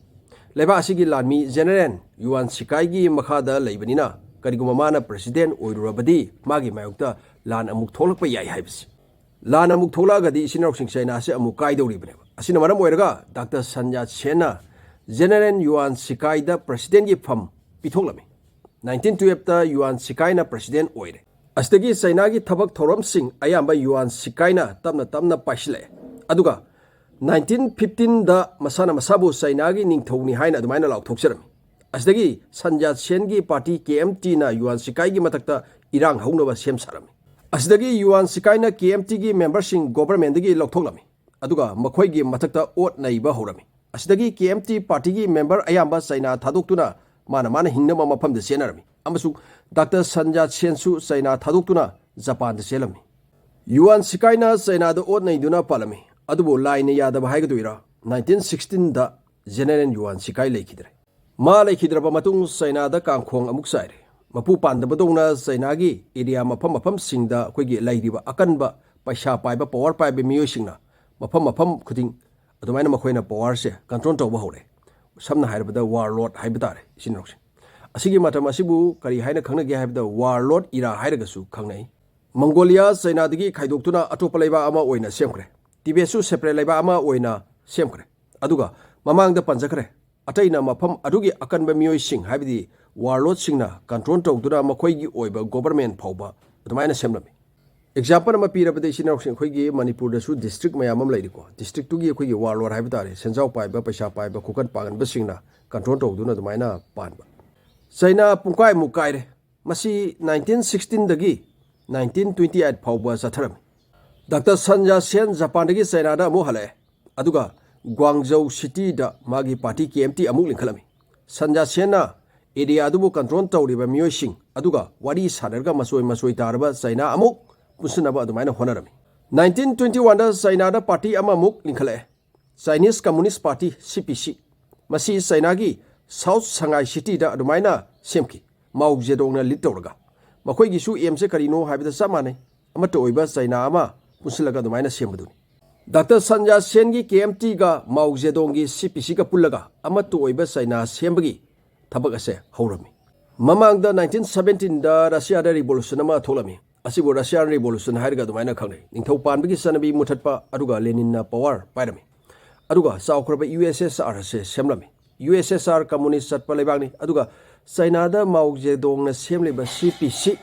ꯂꯩꯕꯥꯛ ꯑꯁꯤꯒꯤ ꯂꯥꯟꯃꯤ ꯖꯦꯅꯔꯦꯜ ꯌꯨꯑꯥꯟ ꯁꯤꯀꯥꯏꯒꯤ ꯃꯈꯥꯗ ꯂꯩꯕꯅꯤꯅ ꯀꯔꯤꯒꯨꯝꯕ ꯃꯥꯅ ꯄ꯭ꯔꯁꯤꯗꯦꯟ ꯑꯣꯏꯔꯨꯔꯕꯗꯤ ꯃꯥꯒꯤ ꯃꯥꯌꯣꯛꯇ ꯂꯥꯟ ꯑꯃꯨꯛ ꯊꯣꯛꯂꯛꯄ ꯌꯥꯏ ꯍꯥꯏꯕꯁꯤ꯫ ꯂꯥꯟ ꯑꯃꯨꯛ ꯊꯣꯛꯂꯛꯑꯒꯗꯤ ꯏꯆꯤꯟ ꯏꯅꯥꯎꯁꯤꯡ ꯆꯩꯅꯥ ꯑꯁꯤ ꯑꯃꯨꯛ ꯀꯥꯏꯗꯧꯔꯤꯕꯅꯦꯕ꯫ ꯑꯁꯤꯅ ꯃꯔꯝ ꯑꯣꯏꯔꯒ ꯗꯥꯛꯇꯔ ꯁꯟ ꯌꯥꯠ ꯁꯦꯟꯅ ꯖꯦꯅꯔꯦꯜ ꯌꯨꯋꯥꯟ ꯁꯤꯀꯥꯏꯗ ꯄ꯭ꯔꯁꯤꯗꯦꯟꯒꯤ ꯐꯝ ꯄꯤꯊꯣꯛꯂꯝꯃꯤ꯫ ꯅꯥꯏꯟꯇꯤꯟ ꯇꯨꯌꯦꯜꯞꯇ ꯌꯨꯋꯥꯟ ꯁꯤꯀꯥꯏꯅ ꯄ꯭ꯔꯁꯤꯗꯦꯟ ꯑꯣꯏꯔꯦ꯫ ꯑꯁꯤꯗꯒꯤ ꯆꯩꯅꯥꯒꯤ ꯊꯕꯛ ꯊꯧꯔꯝꯁꯤꯡ ꯑꯌꯥꯝꯕ ꯌꯨꯋꯥꯟ ꯁꯤꯀꯥꯏꯅ ꯇꯞꯅ ꯇꯞꯅ ꯄꯥꯏꯁꯤꯜꯂꯛꯑꯦ꯫ ꯑꯗꯨꯒ ꯅꯥꯏꯟꯇꯤꯟ ꯐꯤꯐꯇꯤꯟꯗ ꯃꯁꯥꯅ ꯃꯁꯥꯕꯨ ꯆꯩꯅꯥꯒꯤ ꯅꯤꯡꯊꯧꯅꯤ ꯍꯥꯏꯅ ꯑꯗꯨꯃꯥꯏꯅ ꯂꯥꯎꯊꯣꯛꯆꯔꯝꯃꯤ꯫ ꯑꯁꯤꯗꯒꯤ ꯁꯟ ꯌꯥꯠ ꯁꯦꯟꯒꯤ ꯄꯥꯔꯇꯤ ꯀꯦ ꯑꯦꯝ ꯇꯤꯅ ꯌꯨꯋꯥꯟ ꯁꯤꯀꯥꯏꯒꯤ ꯃꯊꯛꯇ ꯏꯔꯥꯡ ꯍꯧꯅꯕ ꯁꯦꯝ ꯁꯥꯔꯝꯃꯤ꯫ ꯑꯁꯤꯗꯒꯤ ꯌꯨꯋꯥꯟ ꯁꯤꯀꯥꯏꯅ ꯀꯦ ꯑꯦꯝ ꯇꯤꯒꯤ ꯃꯦꯝꯕꯔꯁꯤꯡ ꯒꯣꯕꯔꯃꯦꯟꯗꯒꯤ ꯂꯧꯊꯣꯛꯂꯝꯃꯤ꯫ ꯑꯗꯨꯒ ꯃꯈꯣꯏꯒꯤ ꯃꯊꯛꯇ ꯑꯣꯠ ꯅꯩꯕ ꯍꯧꯔꯝꯃꯤ꯫ ꯑꯁꯤꯗꯒꯤ ꯀꯦ ꯑꯦꯝ ꯇꯤ ꯄꯥꯔꯇꯤꯒꯤ ꯃꯦꯝꯕꯔ ꯑꯌꯥꯝꯕ ꯆꯩꯅꯥ ꯊꯥꯗꯣꯛꯇꯨꯅ ꯃꯥꯅ ꯃꯥꯅ ꯍꯤꯡꯅꯕ ꯃꯐꯝꯗ ꯆꯦꯟꯅꯔꯝꯃꯤ꯫ ꯑꯃꯁꯨꯡ ꯗꯥꯛꯇꯔ ꯁꯟ ꯌꯥꯠ ꯁꯦꯟꯁꯨ ꯆꯩꯅꯥ ꯊꯥꯗꯣꯛꯇꯨꯅ ꯖꯄꯥꯟꯗ ꯆꯦꯜꯂꯝꯃꯤ꯫ ꯌꯨꯋꯥꯟ ꯁꯤꯀꯥꯏꯅ ꯆꯩꯅꯥꯗ ꯑꯣꯠ ꯅꯩꯗꯨꯅ ꯄꯥꯜꯂꯝꯃꯤ꯫ ꯑꯗꯨꯕꯨ ꯂꯥꯏꯅ ꯌꯥꯗꯕ ꯍꯥꯏꯒꯗꯣꯏꯔꯥ, ꯅꯥꯏꯟꯇꯤꯟ ꯁꯤꯛꯁꯇꯤꯟꯗ ꯖꯦꯅꯔꯦꯜ ꯌꯨꯋꯥꯟ ꯁꯤꯀꯥꯏ ꯂꯩꯈꯤꯗ꯭ꯔꯦ꯫ ꯃꯥ ꯂꯩꯈꯤꯗ꯭ꯔꯕ ꯃꯇꯨꯡ ꯆꯩꯅꯥꯗ ꯀꯥꯡꯈꯣꯡ ꯑꯃꯨꯛ ꯆꯥꯏꯔꯦ꯫ ꯃꯄꯨ ꯄꯥꯟꯗꯕꯗꯧꯅ ꯆꯩꯅꯥꯒꯤ ꯑꯦꯔꯤꯌꯥ ꯃꯐꯝ ꯃꯐꯝꯁꯤꯡꯗ ꯑꯩꯈꯣꯏꯒꯤ ꯂꯩꯔꯤꯕ ꯑꯀꯟꯕ ꯄꯩꯁꯥ ꯄꯥꯏꯕ, ꯄꯋꯥꯔ ꯄꯥꯏꯕ ꯃꯤꯑꯣꯏꯁꯤꯡꯅ ꯃꯐꯝ ꯃꯐꯝ ꯈꯨꯗꯤꯡ ꯑꯗꯨꯃꯥꯏꯅ ꯃꯈꯣꯏꯅ ꯄꯋꯥꯔꯁꯦ ꯀꯟꯇ꯭ꯔꯣꯜ ꯇꯧꯕ ꯍꯧꯔꯦ꯫ ꯁꯝꯅ ꯍꯥꯏꯔꯕꯗ ꯋꯥꯔ ꯂꯣꯔꯗ ꯍꯥꯏꯕ ꯇꯥꯔꯦ ꯏꯆꯤꯟ ꯏꯅꯥꯎꯁꯤꯡ꯫ ꯑꯁꯤꯒꯤ ꯃꯇꯝ ꯑꯁꯤꯕꯨ ꯀꯔꯤ ꯍꯥꯏꯅ ꯈꯪꯅꯒꯦ ꯍꯥꯏꯕꯗ ꯋꯥꯔ ꯂꯣꯔꯗ ꯏꯔꯥ ꯍꯥꯏꯔꯒꯁꯨ ꯈꯪꯅꯩ꯫ ꯃꯪꯒꯣꯂꯤꯌꯥ ꯆꯩꯅꯥꯗꯒꯤ ꯈꯥꯏꯗꯣꯛꯇꯨꯅ ꯑꯇꯣꯞꯄ ꯂꯩꯕꯥꯛ ꯑꯃ ꯑꯣꯏꯅ ꯁꯦꯝꯈ꯭ꯔꯦ꯫ ꯇꯤꯕꯦꯠꯁꯨ ꯁꯦꯄꯔꯦꯠ ꯂꯩꯕꯥꯛ ꯑꯃ ꯑꯣꯏꯅ ꯁꯦꯝꯈ꯭ꯔꯦ꯫ ꯑꯗꯨꯒ ꯃꯃꯥꯡꯗ ꯄꯟꯖꯈ꯭ꯔꯦ, ꯑꯇꯩꯅ ꯃꯐꯝ ꯑꯗꯨꯒꯤ ꯑꯀꯟꯕ ꯃꯤꯑꯣꯏꯁꯤꯡ, ꯍꯥꯏꯕꯗꯤ ꯋꯥꯔ ꯂꯣꯔꯗꯁꯤꯡꯅ ꯀꯟꯇ꯭ꯔꯣꯜ ꯇꯧꯗꯨꯅ ꯃꯈꯣꯏꯒꯤ ꯑꯣꯏꯕ ꯒꯣꯕꯔꯃꯦꯟ ꯐꯥꯎꯕ ꯑꯗꯨꯃꯥꯏꯅ ꯁꯦꯝꯂꯝꯃꯤ꯫ ꯑꯦꯛꯖꯥꯝꯄꯜ ꯑꯃ ꯄꯤꯔꯕꯗ ꯏꯆꯤꯟ ꯏꯅꯥꯎꯁꯤꯡ, ꯑꯩꯈꯣꯏꯒꯤ ꯃꯅꯤꯄꯨꯔꯗꯁꯨ ꯗꯤꯁꯇ꯭ꯔꯤꯛ ꯃꯌꯥꯝ ꯑꯃ ꯂꯩꯔꯤꯀꯣ꯫ ꯗꯤꯁꯇ꯭ꯔꯤꯛꯇꯨꯒꯤ ꯑꯩꯈꯣꯏꯒꯤ ꯋꯥꯔ ꯂꯣꯔꯗ ꯍꯥꯏꯕ ꯇꯥꯔꯦ, ꯁꯦꯟꯖꯥꯎ ꯄꯥꯏꯕ, ꯄꯩꯁꯥ ꯄꯥꯏꯕ, ꯈꯨꯀꯟ ꯄꯥꯡꯒꯟꯕꯁꯤꯡꯅ ꯀꯟꯇ꯭ꯔꯣꯜ ꯇꯧꯗꯨꯅ ꯑꯗꯨꯃꯥꯏꯅ ꯄꯥꯟꯕ꯫ ꯆꯩꯅꯥ ꯄꯨꯡꯀꯥꯏꯃꯨꯛ ꯀꯥꯏꯔꯦ꯫ ꯃꯁꯤ ꯅꯥꯏꯟꯇꯤꯟ ꯁꯤꯛꯁꯇꯤꯟꯗꯒꯤ ꯅꯥꯏꯟꯇꯤꯟ ꯇ꯭ꯋꯦꯟꯇꯤ ꯑꯩꯠ ꯐꯥꯎꯕ ꯆꯠꯊꯔꯝꯃꯤ꯫ ꯗꯥꯛꯇꯔ ꯁꯟ ꯌꯥꯠ ꯁꯦꯟ ꯖꯄꯥꯟꯗꯒꯤ ꯆꯩꯅꯥꯗ ꯑꯃꯨꯛ ꯍꯜꯂꯛꯑꯦ꯫ ꯑꯗꯨꯒ ꯒ꯭ꯋꯥꯡꯖꯧ ꯁꯤꯇꯤꯗ ꯃꯥꯒꯤ ꯄꯥꯔꯇꯤ ꯀꯦ ꯑꯦꯝ ꯇꯤ ꯑꯃꯨꯛ ꯂꯤꯡꯈꯠꯂꯝꯃꯤ꯫ ꯁꯟ ꯌꯥꯠ ꯁꯦꯟꯅ ꯑꯦꯔꯤꯌꯥ ꯑꯗꯨꯕꯨ ꯀꯟꯇ꯭ꯔꯣꯜ ꯇꯧꯔꯤꯕ ꯃꯤꯑꯣꯏꯁꯤꯡ ꯑꯗꯨꯒ ꯋꯥꯔꯤ ꯁꯥꯟꯅꯔꯒ ꯃꯆꯣꯏ ꯃꯆꯣꯏ ꯇꯥꯔꯕ ꯆꯩꯅꯥ ꯑꯃꯨꯛ ꯄꯨꯟꯁꯤꯟꯅꯕ ꯑꯗꯨꯃꯥꯏꯅ ꯍꯣꯠꯅꯔꯝꯃꯤ꯫ ꯅꯥꯏꯟꯇꯤꯟ ꯇ꯭ꯋꯦꯟꯇꯤ ꯋꯥꯟꯗ ꯆꯩꯅꯥꯗ ꯄꯥꯔꯇꯤ ꯑꯃꯃꯨꯛ ꯂꯤꯡꯈꯠꯂꯛꯑꯦ꯫ ꯆꯥꯏꯅꯤꯁ ꯀꯝꯃꯨꯅꯤꯁ ꯄꯥꯔꯇꯤ, ꯁꯤ ꯄꯤ ꯁꯤ꯫ ꯃꯁꯤ ꯆꯩꯅꯥꯒꯤ ꯁꯥꯎꯠ ꯁꯉꯥꯏ ꯁꯤꯇꯤꯗ ꯑꯗꯨꯃꯥꯏꯅ ꯁꯦꯝꯈꯤ, ꯃꯥꯎ ꯖꯦꯗꯣꯡꯅ ꯂꯤꯗ ꯇꯧꯔꯒ꯫ ꯃꯈꯣꯏꯒꯤꯁꯨ ꯑꯦꯝꯁꯦ ꯀꯔꯤꯅꯣ ꯍꯥꯏꯕꯗ ꯆꯞ ꯃꯥꯟꯅꯩ, ꯑꯃꯠꯇ ꯑꯣꯏꯕ ꯆꯩꯅꯥ ꯑꯃ ꯄꯨꯟꯁꯤꯜꯂꯒ ꯑꯗꯨꯃꯥꯏꯅ ꯁꯦꯝꯕꯗꯨꯅꯤ꯫ ꯗꯥꯛꯇꯔ ꯁꯟ ꯌꯥꯠ ꯁꯦꯟꯒꯤ ꯀꯦ ꯑꯦꯝ ꯇꯤꯒ ꯃꯥꯎ ꯖꯦꯗꯣꯡꯒꯤ ꯁꯤ ꯄꯤ ꯁꯤꯒ ꯄꯨꯜꯂꯒ ꯑꯃꯠꯇ ꯑꯣꯏꯕ ꯆꯩꯅꯥ ꯁꯦꯝꯕꯒꯤ ꯊꯕꯛ ꯑꯁꯦ ꯍꯧꯔꯝꯃꯤ꯫ ꯃꯃꯥꯡꯗ ꯅꯥꯏꯟꯇꯤꯟ ꯁꯕꯦꯟꯇꯤꯟꯗ ꯔꯁꯤꯌꯥꯗ ꯔꯤꯚꯣꯂꯨꯁꯟ ꯑꯃ ꯊꯣꯛꯂꯝꯃꯤ꯫ ꯑꯁꯤꯕꯨ ꯔꯁꯤꯌꯥꯟ ꯔꯤꯚꯣꯂꯨꯁꯟ ꯍꯥꯏꯔꯒ ꯑꯗꯨꯃꯥꯏꯅ ꯈꯪꯅꯩ꯫ ꯅꯤꯡꯊꯧ ꯄꯥꯟꯕꯒꯤ ꯆꯠꯅꯕꯤ ꯃꯨꯊꯠꯄ, ꯑꯗꯨꯒ ꯂꯦꯅꯤꯟꯅ ꯄꯋꯥꯔ ꯄꯥꯏꯔꯝꯃꯤ꯫ ꯑꯗꯨꯒ ꯆꯥꯎꯈ꯭ꯔꯕ ꯌꯨ ꯑꯦꯁ ꯑꯦꯁ ꯑꯥꯔ ꯑꯁꯦ ꯁꯦꯝꯂꯝꯃꯤ꯫ ꯌꯨ ꯑꯦꯁ ꯑꯦꯁ ꯑꯥꯔ ꯀꯝꯃꯨꯅꯤꯁ ꯆꯠꯄ ꯂꯩꯕꯥꯛꯅꯤ꯫ ꯑꯗꯨꯒ ꯆꯩꯅꯥꯗ ꯃꯥꯎ ꯖꯦꯗꯣꯡꯅ ꯁꯦꯝꯂꯤꯕ ꯁꯤ ꯄꯤ ꯁꯤ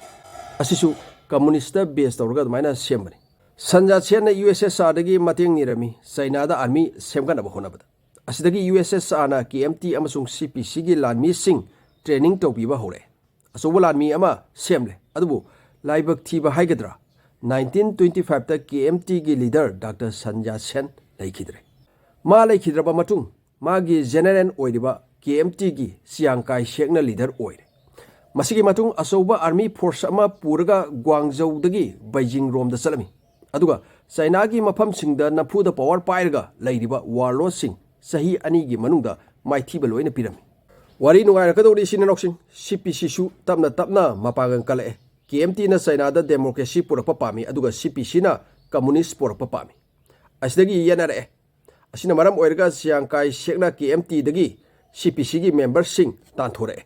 ꯑꯁꯤꯁꯨ ꯀꯝꯃꯨꯅꯤꯁꯇ ꯕꯦꯁ ꯇꯧꯔꯒ ꯑꯗꯨꯃꯥꯏꯅ ꯁꯦꯝꯕꯅꯤ꯫ ꯁꯟ ꯌꯥꯠ ꯁꯦꯟꯅ ꯌꯨ ꯑꯦꯁ ꯑꯦꯁ ꯑꯥꯔꯗꯒꯤ ꯃꯇꯦꯡ ꯅꯤꯔꯝꯃꯤ ꯆꯩꯅꯥꯗ ꯑꯥꯔꯃꯤ ꯁꯦꯝꯒꯠꯅꯕ ꯍꯣꯠꯅꯕꯗ꯫ ꯑꯁꯤꯗꯒꯤ ꯌꯨ ꯑꯦꯁ ꯑꯦꯁ ꯑꯥꯔꯅ ꯀꯦ ꯑꯦꯝ ꯇꯤ ꯑꯃꯁꯨꯡ ꯁꯤ ꯄꯤ ꯁꯤꯒꯤ ꯂꯥꯟꯃꯤꯁꯤꯡ ꯇ꯭ꯔꯦꯅꯤꯡ ꯇꯧꯕꯤꯕ ꯍꯧꯔꯛꯑꯦ꯫ ꯑꯆꯧꯕ ꯂꯥꯟꯃꯤ ꯑꯃ ꯁꯦꯝꯂꯦ꯫ ꯑꯗꯨꯕꯨ ꯂꯥꯏꯕꯛ ꯊꯤꯕ ꯍꯥꯏꯒꯗ꯭ꯔꯥ, ꯅꯥꯏꯟꯇꯤꯟ ꯇ꯭ꯋꯦꯟꯇꯤ ꯐꯥꯏꯚꯇ ꯀꯦ ꯑꯦꯝ ꯇꯤꯒꯤ ꯂꯤꯗꯔ ꯗꯥꯛꯇꯔ ꯁꯟ ꯌꯥꯠ ꯁꯦꯟ ꯂꯩꯈꯤꯗ꯭ꯔꯦ꯫ ꯃꯥ ꯂꯩꯈꯤꯗ꯭ꯔꯕ ꯃꯇꯨꯡ ꯃꯥꯒꯤ ꯖꯦꯅꯦꯔꯦꯜ ꯑꯣꯏꯔꯤꯕ ꯀꯦ ꯑꯦꯝ ꯇꯤꯒꯤ ꯆꯤꯌꯥꯡ ꯀꯥꯏ ꯁꯦꯛꯅ ꯂꯤꯗꯔ ꯑꯣꯏꯔꯦ꯫ ꯃꯁꯤꯒꯤ ꯃꯇꯨꯡ ꯑꯆꯧꯕ ꯑꯥꯔꯃꯤ ꯐꯣꯔꯁ ꯑꯃ ꯄꯨꯔꯒ ꯒ꯭ꯋꯥꯡꯖꯧꯗꯒꯤ ꯕꯩꯖꯤꯡ ꯔꯣꯝꯗ ꯆꯠꯂꯝꯃꯤ꯫ ꯑꯗꯨꯒ ꯆꯩꯅꯥꯒꯤ ꯃꯐꯝꯁꯤꯡꯗ ꯅꯝꯐꯨꯗ ꯄꯋꯥꯔ ꯄꯥꯏꯔꯒ ꯂꯩꯔꯤꯕ ꯋꯥꯔꯂꯣꯔꯗꯁꯤꯡ ꯆꯍꯤ ꯑꯅꯤꯒꯤ ꯃꯅꯨꯡꯗ ꯃꯥꯏꯊꯤꯕ ꯂꯣꯏꯅ ꯄꯤꯔꯝꯃꯤ꯫ ꯋꯥꯔꯤ ꯅꯨꯡꯉꯥꯏꯔꯛꯀꯗꯧꯔꯤ ꯏꯆꯤꯟ ꯏꯅꯥꯎꯁꯤꯡ, ꯁꯤ ꯄꯤ ꯁꯤꯁꯨ ꯇꯞꯅ ꯇꯞꯅ ꯃꯄꯥꯡꯒꯜ ꯀꯜꯂꯛꯑꯦ꯫ ꯀꯦ ꯑꯦꯝ ꯇꯤꯅ ꯆꯩꯅꯥꯗ ꯗꯦꯃꯣꯀ꯭ꯔꯦꯁꯤ ꯄꯨꯔꯛꯄ ꯄꯥꯝꯃꯤ, ꯑꯗꯨꯒ ꯁꯤ ꯄꯤ ꯁꯤꯅ ꯀꯝꯃꯨꯅꯤꯁ ꯄꯨꯔꯛꯄ ꯄꯥꯝꯃꯤ꯫ ꯑꯁꯤꯗꯒꯤ ꯌꯦꯠꯅꯔꯛꯑꯦ꯫ ꯑꯁꯤꯅ ꯃꯔꯝ ꯑꯣꯏꯔꯒ ꯆꯤꯌꯥꯡ ꯀꯥꯏ ꯁꯦꯛꯅ ꯀꯦ ꯑꯦꯝ ꯇꯤꯗꯒꯤ ꯁꯤ ꯄꯤ ꯁꯤꯒꯤ ꯃꯦꯝꯕꯔꯁꯤꯡ ꯇꯥꯟꯊꯣꯔꯛꯑꯦ꯫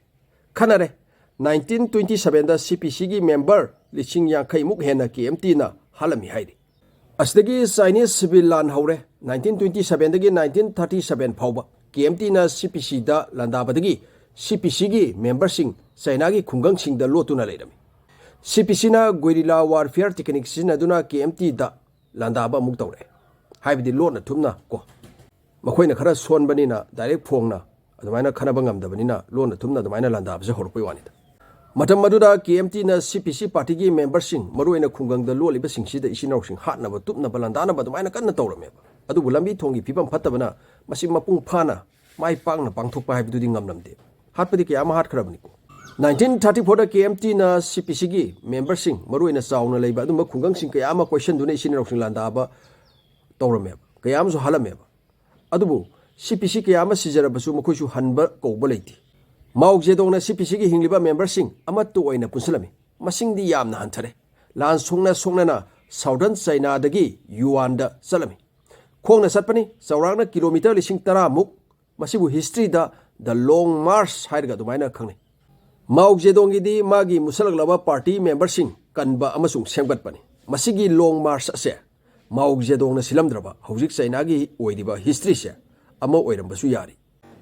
ꯈꯟꯅꯔꯦ꯫ ꯅꯥꯏꯟꯇꯤꯟ ꯇ꯭ꯋꯦꯟꯇꯤ ꯁꯚꯦꯟꯗ ꯁꯤ ꯄꯤ ꯁꯤꯒꯤ ꯃꯦꯝꯕꯔ ꯂꯤꯁꯤꯡ ꯌꯥꯡꯈꯩꯃꯨꯛ ꯍꯦꯟꯅ ꯀꯦ ꯑꯦꯝ ꯇꯤꯅ ꯍꯥꯠꯂꯝꯃꯤ ꯍꯥꯏꯔꯤ꯫ ꯑꯁꯤꯗꯒꯤ ꯆꯥꯏꯅꯤꯁ ꯁꯤꯚꯤꯜ ꯂꯥꯟ ꯍꯧꯔꯦ꯫ ꯅꯥꯏꯟꯇꯤꯟ ꯇ꯭ꯋꯦꯟꯇꯤ ꯁꯚꯦꯟꯗꯒꯤ ꯅꯥꯏꯟꯇꯤꯟ ꯊꯥꯔꯇꯤ ꯁꯚꯦꯟ ꯐꯥꯎꯕ ꯀꯦ ꯑꯦꯝ ꯇꯤꯅ ꯁꯤ ꯄꯤ ꯁꯤꯗ ꯂꯥꯟꯗꯥꯕꯗꯒꯤ ꯁꯤ ꯄꯤ ꯁꯤꯒꯤ ꯃꯦꯝꯕꯔꯁꯤꯡ ꯆꯩꯅꯥꯒꯤ ꯈꯨꯡꯒꯪꯁꯤꯡꯗ ꯂꯣꯠꯇꯨꯅ ꯂꯩꯔꯝꯃꯤ꯫ ꯁꯤ ꯄꯤ ꯁꯤꯅ ꯒꯣꯏꯔꯤꯂꯥ ꯋꯥꯔꯐꯤꯌꯔ ꯇꯦꯛꯅꯤꯛ ꯁꯤꯖꯤꯟꯅꯗꯨꯅ ꯀꯦ ꯑꯦꯝ ꯇꯤꯗ ꯂꯥꯟꯗꯥꯕ ꯑꯃꯨꯛ ꯇꯧꯔꯛꯑꯦ꯫ ꯍꯥꯏꯕꯗꯤ ꯂꯣꯟꯅ ꯊꯨꯞꯅ ꯀꯣ꯫ ꯃꯈꯣꯏꯅ ꯈꯔ ꯁꯣꯟꯕꯅꯤꯅ ꯗꯥꯏꯔꯦꯛ ꯐꯣꯡꯅ ꯑꯗꯨꯃꯥꯏꯅ ꯈꯟꯅꯕ ꯉꯝꯗꯕꯅꯤꯅ ꯂꯣꯟꯅ ꯊꯨꯞꯅ ꯑꯗꯨꯃꯥꯏꯅ ꯂꯥꯟꯗꯥꯕꯁꯦ ꯍꯧꯔꯛꯄꯩ ꯋꯥꯅꯤꯗ꯫ ꯃꯇꯝ ꯑꯗꯨꯗ ꯀꯦ ꯑꯦꯝ ꯇꯤꯅ ꯁꯤ ꯄꯤ ꯁꯤ ꯄꯥꯔꯇꯤꯒꯤ ꯃꯦꯝꯕꯔꯁꯤꯡ, ꯃꯔꯨꯑꯣꯏꯅ ꯈꯨꯡꯒꯪꯗ ꯂꯣꯜꯂꯤꯕꯁꯤꯡꯁꯤꯗ ꯏꯆꯤꯟ ꯏꯅꯥꯎꯁꯤꯡ ꯍꯥꯠꯅꯕ, ꯇꯨꯞꯅꯕ, ꯂꯥꯟꯗꯥꯅꯕ ꯑꯗꯨꯃꯥꯏꯅ ꯀꯟꯅ ꯇꯧꯔꯝꯃꯦꯕ꯫ ꯑꯗꯨꯕꯨ ꯂꯝꯕꯤ ꯊꯣꯡꯒꯤ ꯐꯤꯕꯝ ꯐꯠꯇꯕꯅ ꯃꯁꯤ ꯃꯄꯨꯡ ꯐꯥꯅ ꯃꯥꯏ ꯄꯥꯛꯅ ꯄꯥꯡꯊꯣꯛꯄ ꯍꯥꯏꯕꯗꯨꯗꯤ ꯉꯝꯂꯝꯗꯦ꯫ ꯍꯥꯠꯄꯗꯤ ꯀꯌꯥ ꯑꯃ ꯍꯥꯠꯈ꯭ꯔꯕꯅꯤꯀꯣ꯫ ꯅꯥꯏꯟꯇꯤꯟ ꯊꯥꯔꯇꯤ ꯐꯣꯔꯗ ꯀꯦ ꯑꯦꯝ ꯇꯤꯅ ꯁꯤ ꯄꯤ ꯁꯤꯒꯤ ꯃꯦꯝꯕꯔꯁꯤꯡ, ꯃꯔꯨꯑꯣꯏꯅ ꯆꯥꯎꯅ ꯂꯩꯕ ꯑꯗꯨꯝꯕ ꯈꯨꯡꯒꯪꯁꯤꯡ ꯀꯌꯥ ꯑꯃ ꯀꯣꯏꯁꯟꯗꯨꯅ ꯏꯆꯤꯟ ꯏꯅꯥꯎꯁꯤꯡ ꯂꯥꯟꯗꯥꯕ ꯇꯧꯔꯝꯃꯦꯕ, ꯀꯌꯥ ꯑꯃꯁꯨ ꯍꯥꯠꯂꯝꯃꯦꯕ꯫ ꯑꯗꯨꯕꯨ ꯁꯤ ꯄꯤ ꯁꯤ ꯀꯌꯥ ꯑꯃ ꯁꯤꯖꯔꯕꯁꯨ ꯃꯈꯣꯏꯁꯨ ꯍꯟꯕ ꯀꯧꯕ ꯂꯩꯇꯦ꯫ ꯃꯥꯎ ꯖꯦꯗꯣꯡꯅ ꯁꯤ ꯄꯤ ꯁꯤꯒꯤ ꯍꯤꯡꯂꯤꯕ ꯃꯦꯝꯕꯔꯁꯤꯡ ꯑꯃꯠꯇ ꯑꯣꯏꯅ ꯄꯨꯟꯁꯤꯜꯂꯝꯃꯤ꯫ ꯃꯁꯤꯡꯗꯤ ꯌꯥꯝꯅ ꯍꯟꯊꯔꯦ꯫ ꯂꯥꯟ ꯁꯣꯛꯅ ꯁꯣꯛꯅꯅ ꯁꯥꯎꯗꯔꯟ ꯆꯩꯅꯥꯗꯒꯤ ꯌꯨꯋꯥꯟꯗ ꯆꯠꯂꯝꯃꯤ꯫ ꯈꯣꯡꯅ ꯆꯠꯄꯅꯤ, ꯆꯥꯎꯔꯥꯛꯅ ꯀꯤꯂꯣꯃꯤꯇꯔ ꯂꯤꯁꯤꯡ ꯇꯔꯥꯃꯨꯛ꯫ ꯃꯁꯤꯕꯨ ꯍꯤꯁꯇ꯭ꯔꯤꯗ ꯗ ꯂꯣꯡ ꯃꯥꯔꯁ ꯍꯥꯏꯔꯒ ꯑꯗꯨꯃꯥꯏꯅ ꯈꯪꯅꯩ꯫ ꯃꯥꯎ ꯖꯦꯗꯣꯡꯒꯤꯗꯤ ꯃꯥꯒꯤ ꯃꯨꯁꯜꯂꯛꯂꯕ ꯄꯥꯔꯇꯤ ꯃꯦꯝꯕꯔꯁꯤꯡ ꯀꯟꯕ ꯑꯃꯁꯨꯡ ꯁꯦꯝꯒꯠꯄꯅꯤ꯫ ꯃꯁꯤꯒꯤ ꯂꯣꯡ ꯃꯥꯔꯁ ꯑꯁꯦ ꯃꯥꯎ ꯖꯦꯗꯣꯡꯅ ꯁꯤꯜꯂꯝꯗ꯭ꯔꯕ ꯍꯧꯖꯤꯛ ꯆꯩꯅꯥꯒꯤ ꯑꯣꯏꯔꯤꯕ ꯍꯤꯁꯇ꯭ꯔꯤꯁꯦ ꯑꯃ ꯑꯣꯏꯔꯝꯕꯁꯨ ꯌꯥꯔꯤ꯫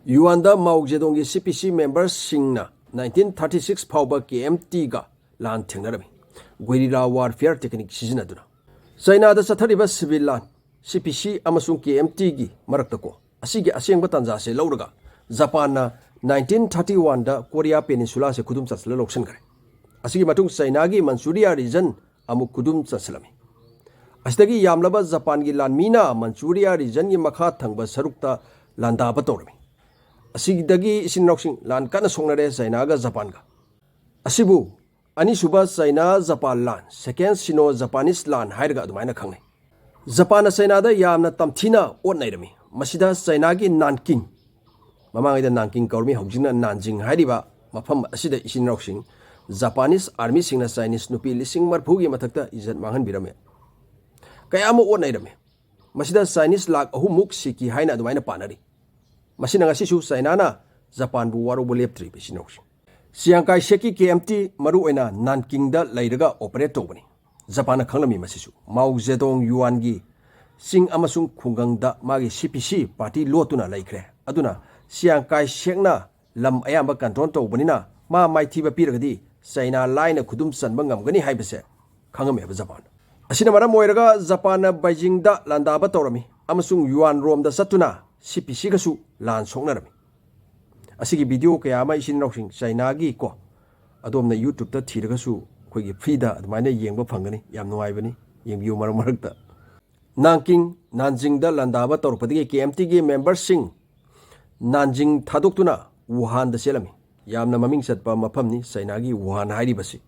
ꯌꯨꯋꯥꯟꯗ ꯃꯥꯎ ꯖꯦꯗꯣꯡꯒꯤ ꯁꯤ ꯄꯤ ꯁꯤ ꯃꯦꯝꯕꯔꯁꯤꯡꯅ ꯅꯥꯏꯟꯇꯤꯟ ꯊꯥꯔꯇꯤ ꯁꯤꯛꯁ ꯐꯥꯎꯕ ꯀꯦ ꯑꯦꯝ ꯇꯤꯒ ꯂꯥꯟ ꯊꯦꯡꯅꯔꯝꯃꯤ, ꯒꯣꯏꯔꯤꯂꯥ ꯋꯥꯔꯐꯤꯌꯔ ꯇꯦꯛꯅꯤꯛ ꯁꯤꯖꯤꯟꯅꯗꯨꯅ꯫ ꯆꯥꯏꯅꯥꯗ ꯆꯠꯊꯔꯤꯕ ꯁꯤꯚꯤꯜ ꯂꯥꯟ, ꯁꯤ ꯄꯤ ꯁꯤ ꯑꯃꯁꯨꯡ ꯀꯦ ꯑꯦꯝ ꯇꯤꯒꯤ ꯃꯔꯛꯇꯀꯣ, ꯑꯁꯤꯒꯤ ꯑꯁꯦꯡꯕ ꯇꯥꯟꯖꯥꯁꯦ ꯂꯧꯔꯒ ꯖꯄꯥꯟꯅ ꯅꯥꯏꯟꯇꯤꯟ ꯊꯥꯔꯇꯤ ꯋꯥꯟꯗ ꯀꯣꯔꯤꯌꯥ ꯄꯦꯅꯤꯟꯁꯨꯂꯥꯁꯦ ꯈꯨꯗꯨꯝ ꯆꯟꯁꯤꯜꯂ ꯂꯧꯁꯤꯟꯈ꯭ꯔꯦ꯫ ꯑꯁꯤꯒꯤ ꯃꯇꯨꯡ ꯆꯥꯏꯅꯥꯒꯤ ꯃꯟꯆꯨꯔꯤꯌꯥ ꯔꯤꯖꯟ ꯑꯃꯨꯛ ꯈꯨꯗꯨꯝ ꯆꯟꯁꯤꯜꯂꯝꯃꯤ꯫ ꯑꯁꯤꯗꯒꯤ ꯌꯥꯝꯂꯕ ꯖꯄꯥꯟꯒꯤ ꯂꯥꯟꯃꯤꯅ ꯃꯟꯆꯨꯔꯤꯌꯥ ꯔꯤꯖꯟꯒꯤ ꯃꯈꯥ ꯊꯪꯕ ꯁꯔꯨꯛꯇ ꯂꯥꯟꯗꯥꯕ ꯇꯧꯔꯝꯃꯤ꯫ ꯑꯁꯤꯗꯒꯤ ꯏꯆꯤꯟ ꯏꯅꯥꯎꯁꯤꯡ ꯂꯥꯟ ꯀꯟꯅ ꯁꯣꯛꯅꯔꯦ ꯆꯥꯏꯅꯥꯒ ꯖꯄꯥꯟꯒ꯫ ꯑꯁꯤꯕꯨ ꯑꯅꯤꯁꯨꯕ ꯆꯥꯏꯅꯥ ꯖꯄꯥꯟ ꯂꯥꯟ, Second Sino Japanese ꯂꯥꯟ ꯍꯥꯏꯔꯒ ꯑꯗꯨꯃꯥꯏꯅ ꯈꯪꯅꯩ꯫ ꯖꯄꯥꯟꯅ ꯆꯥꯏꯅꯥꯗ ꯌꯥꯝꯅ ꯇꯝꯊꯤꯅ ꯑꯣꯠ ꯅꯩꯔꯝꯃꯤ꯫ ꯃꯁꯤꯗ ꯆꯥꯏꯅꯥꯒꯤ ꯅꯥꯟꯀꯤꯡ, ꯃꯃꯥꯡꯉꯩꯗ ꯅꯥꯟꯀꯤꯡ ꯀꯧꯔꯝꯃꯤ, ꯍꯧꯖꯤꯛꯅ ꯅꯥꯟꯖꯤꯡ ꯍꯥꯏꯔꯤꯕ ꯃꯐꯝ ꯑꯁꯤꯗ ꯏꯆꯤꯟ ꯏꯅꯥꯎꯁꯤꯡ ꯖꯄꯥꯅꯤꯁ ꯑꯥꯔꯃꯤꯁꯤꯡꯅ ꯆꯥꯏꯅꯤꯁ ꯅꯨꯄꯤ ꯂꯤꯁꯤꯡ ꯃꯔꯤꯐꯨꯒꯤ ꯃꯊꯛꯇ ꯏꯖꯠ ꯃꯥꯡꯍꯟꯕꯤꯔꯝꯃꯤ꯫ ꯀꯌꯥ ꯑꯃ ꯑꯣꯠ ꯅꯩꯔꯝꯃꯤ꯫ ꯃꯁꯤꯗ ꯆꯥꯏꯅꯤꯁ ꯂꯥꯈ ꯑꯍꯨꯝꯃꯨꯛ ꯁꯤꯈꯤ ꯍꯥꯏꯅ ꯑꯗꯨꯃꯥꯏꯅ ꯄꯥꯅꯔꯤ꯫ ꯃꯁꯤꯅ ꯉꯁꯤꯁꯨ ꯆꯥꯏꯅꯥꯅ ꯖꯄꯥꯟꯕꯨ ꯋꯥꯔꯧꯕ ꯂꯦꯞꯇ꯭ꯔꯤꯕ ꯏꯆꯤꯟ ꯏꯅꯥꯎꯁꯤꯡ꯫ ꯆꯤꯌꯥꯡ ꯀꯥꯏ ꯁꯦꯛꯀꯤ ꯀꯦ ꯑꯦꯝ ꯇꯤ ꯃꯔꯨꯑꯣꯏꯅ ꯅꯥꯟꯀꯤꯡꯗ ꯂꯩꯔꯒ ꯑꯣꯄꯔꯦꯠ ꯇꯧꯕꯅꯤ꯫ ꯖꯄꯥꯟꯅ ꯈꯪꯂꯝꯃꯤ ꯃꯁꯤꯁꯨ꯫ ꯃꯥꯎ ꯖꯦꯗꯣꯡ ꯌꯨꯋꯥꯟꯒꯤ ꯆꯤꯡ ꯑꯃꯁꯨꯡ ꯈꯨꯡꯒꯪꯗ ꯃꯥꯒꯤ ꯁꯤ ꯄꯤ ꯁꯤ ꯄꯥꯔꯇꯤ ꯂꯣꯠꯇꯨꯅ ꯂꯩꯈ꯭ꯔꯦ꯫ ꯑꯗꯨꯅ ꯆꯤꯌꯥꯡ ꯀꯥꯏ ꯁꯦꯛꯅ ꯂꯝ ꯑꯌꯥꯝꯕ ꯀꯟꯇ꯭ꯔꯣꯜ ꯇꯧꯕꯅꯤꯅ ꯃꯥ ꯃꯥꯏꯊꯤꯕ ꯄꯤꯔꯒꯗꯤ ꯆꯥꯏꯅꯥ ꯂꯥꯏꯅ ꯈꯨꯗꯨꯝ ꯆꯟꯕ ꯉꯝꯒꯅꯤ ꯍꯥꯏꯕꯁꯦ ꯈꯪꯉꯝꯃꯦꯕ ꯖꯄꯥꯟ꯫ ꯑꯁꯤꯅ ꯃꯔꯝ ꯑꯣꯏꯔꯒ ꯖꯄꯥꯟꯅ ꯕꯩꯖꯤꯡꯗ ꯂꯥꯟꯗꯥꯕ ꯇꯧꯔꯝꯃꯤ ꯑꯃꯁꯨꯡ ꯌꯨꯋꯥꯟ ꯔꯣꯝꯗ ꯆꯠꯇꯨꯅ ꯁꯤ ꯄꯤ ꯁꯤꯒꯁꯨ ꯂꯥꯟ ꯁꯣꯛꯅꯔꯝꯃꯤ꯫ ꯑꯁꯤꯒꯤ ꯚꯤꯗꯤꯑꯣ ꯀꯌꯥ ꯑꯃ ꯏꯆꯤꯟ ꯏꯅꯥꯎꯁꯤꯡ ꯆꯥꯏꯅꯥꯒꯤ ꯀꯣ, ꯑꯗꯣꯝꯅ ꯌꯨꯇ꯭ꯌꯨꯕꯇ ꯊꯤꯔꯒꯁꯨ ꯑꯩꯈꯣꯏꯒꯤ ꯐ꯭ꯔꯤꯗ ꯑꯗꯨꯃꯥꯏꯅ ꯌꯦꯡꯕ ꯐꯪꯒꯅꯤ꯫ ꯌꯥꯝ ꯅꯨꯡꯉꯥꯏꯕꯅꯤ, ꯌꯦꯡꯕꯤꯌꯨ ꯃꯔꯛ ꯃꯔꯛꯇ꯫ ꯅꯥꯡꯀꯤꯡ, ꯅꯥꯟꯖꯤꯡꯗ ꯂꯥꯟꯗꯥꯕ ꯇꯧꯔꯛꯄꯗꯒꯤ ꯀꯦ ꯑꯦꯝ ꯇꯤꯒꯤ ꯃꯦꯝꯕꯔꯁꯤꯡ ꯅꯥꯟꯖꯤꯡ ꯊꯥꯗꯣꯛꯇꯨꯅ ꯋꯨꯍꯥꯟꯗ ꯆꯦꯜꯂꯝꯃꯤ꯫ ꯌꯥꯝꯅ ꯃꯃꯤꯡ ꯆꯠꯄ ꯃꯐꯝꯅꯤ ꯆꯥꯏꯅꯥꯒꯤ ꯋꯨꯍꯥꯟ ꯍꯥꯏꯔꯤꯕꯁꯤ꯫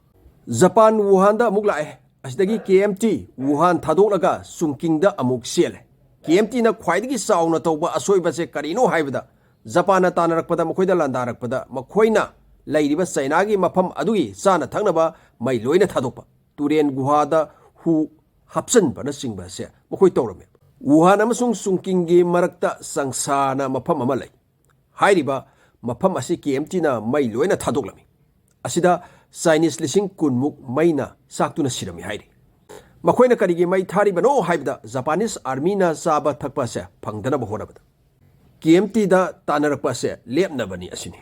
ꯖꯄꯥꯟ ꯋꯨꯍꯥꯟꯗ ꯑꯃꯨꯛ ꯂꯥꯛꯑꯦ꯫ ꯑꯁꯤꯗꯒꯤ ꯀꯦ ꯑꯦꯝ ꯇꯤ ꯋꯨꯍꯥꯟ ꯊꯥꯗꯣꯛꯂꯒ ꯆꯨꯡꯀꯤꯡꯗ ꯑꯃꯨꯛ ꯆꯦꯜꯂꯦ꯫ ꯀꯦ ꯑꯦꯝ ꯇꯤꯅ ꯈ꯭ꯋꯥꯏꯗꯒꯤ ꯆꯥꯎꯅ ꯇꯧꯕ ꯑꯁꯣꯏꯕꯁꯦ ꯀꯔꯤꯅꯣ ꯍꯥꯏꯕꯗ, ꯖꯄꯥꯟꯅ ꯇꯥꯟꯅꯔꯛꯄꯗ, ꯃꯈꯣꯏꯗ ꯂꯥꯟꯗꯥꯔꯛꯄꯗ, ꯃꯈꯣꯏꯅ ꯂꯩꯔꯤꯕ ꯆꯥꯏꯅꯥꯒꯤ ꯃꯐꯝ ꯑꯗꯨꯒꯤ ꯆꯥꯅ ꯊꯛꯅꯕ ꯃꯩ ꯂꯣꯏꯅ ꯊꯥꯗꯣꯛꯄ, ꯇꯨꯔꯦꯟ ꯒꯨꯍꯥꯗ ꯍꯨ ꯍꯥꯞꯆꯤꯟꯕꯅꯆꯤꯡꯕ ꯑꯁꯦ ꯃꯈꯣꯏ ꯇꯧꯔꯝꯃꯦ꯫ ꯋꯨꯍꯥꯟ ꯑꯃꯁꯨꯡ ꯆꯨꯡꯀꯤꯡꯒꯤ ꯃꯔꯛꯇ ꯆꯪꯁꯥꯅ ꯃꯐꯝ ꯑꯃ ꯂꯩ꯫ ꯍꯥꯏꯔꯤꯕ ꯃꯐꯝ ꯑꯁꯤ ꯀꯦ ꯑꯦꯝ ꯇꯤꯅ ꯃꯩ ꯂꯣꯏꯅ ꯊꯥꯗꯣꯛꯂꯝꯃꯤ꯫ ꯑꯁꯤꯗ ꯆꯥꯏꯅꯤꯁ ꯂꯤꯁꯤꯡ ꯀꯨꯟꯃꯨꯛ ꯃꯩꯅ ꯆꯥꯛꯇꯨꯅ ꯁꯤꯔꯝꯃꯤ ꯍꯥꯏꯔꯤ꯫ ꯃꯈꯣꯏꯅ ꯀꯔꯤꯒꯤ ꯃꯩ ꯊꯥꯔꯤꯕꯅꯣ ꯍꯥꯏꯕꯗ, ꯖꯄꯥꯅꯤꯁ ꯑꯥꯔꯃꯤꯅ ꯆꯥꯕ ꯊꯛꯄ ꯑꯁꯦ ꯐꯪꯗꯅꯕ ꯍꯣꯠꯅꯕꯗ꯫ ꯀꯦ ꯑꯦꯝ ꯇꯤꯗ ꯇꯥꯟꯅꯔꯛꯄ ꯑꯁꯦ ꯂꯦꯞꯅꯕꯅꯤ ꯑꯁꯤꯅꯤ꯫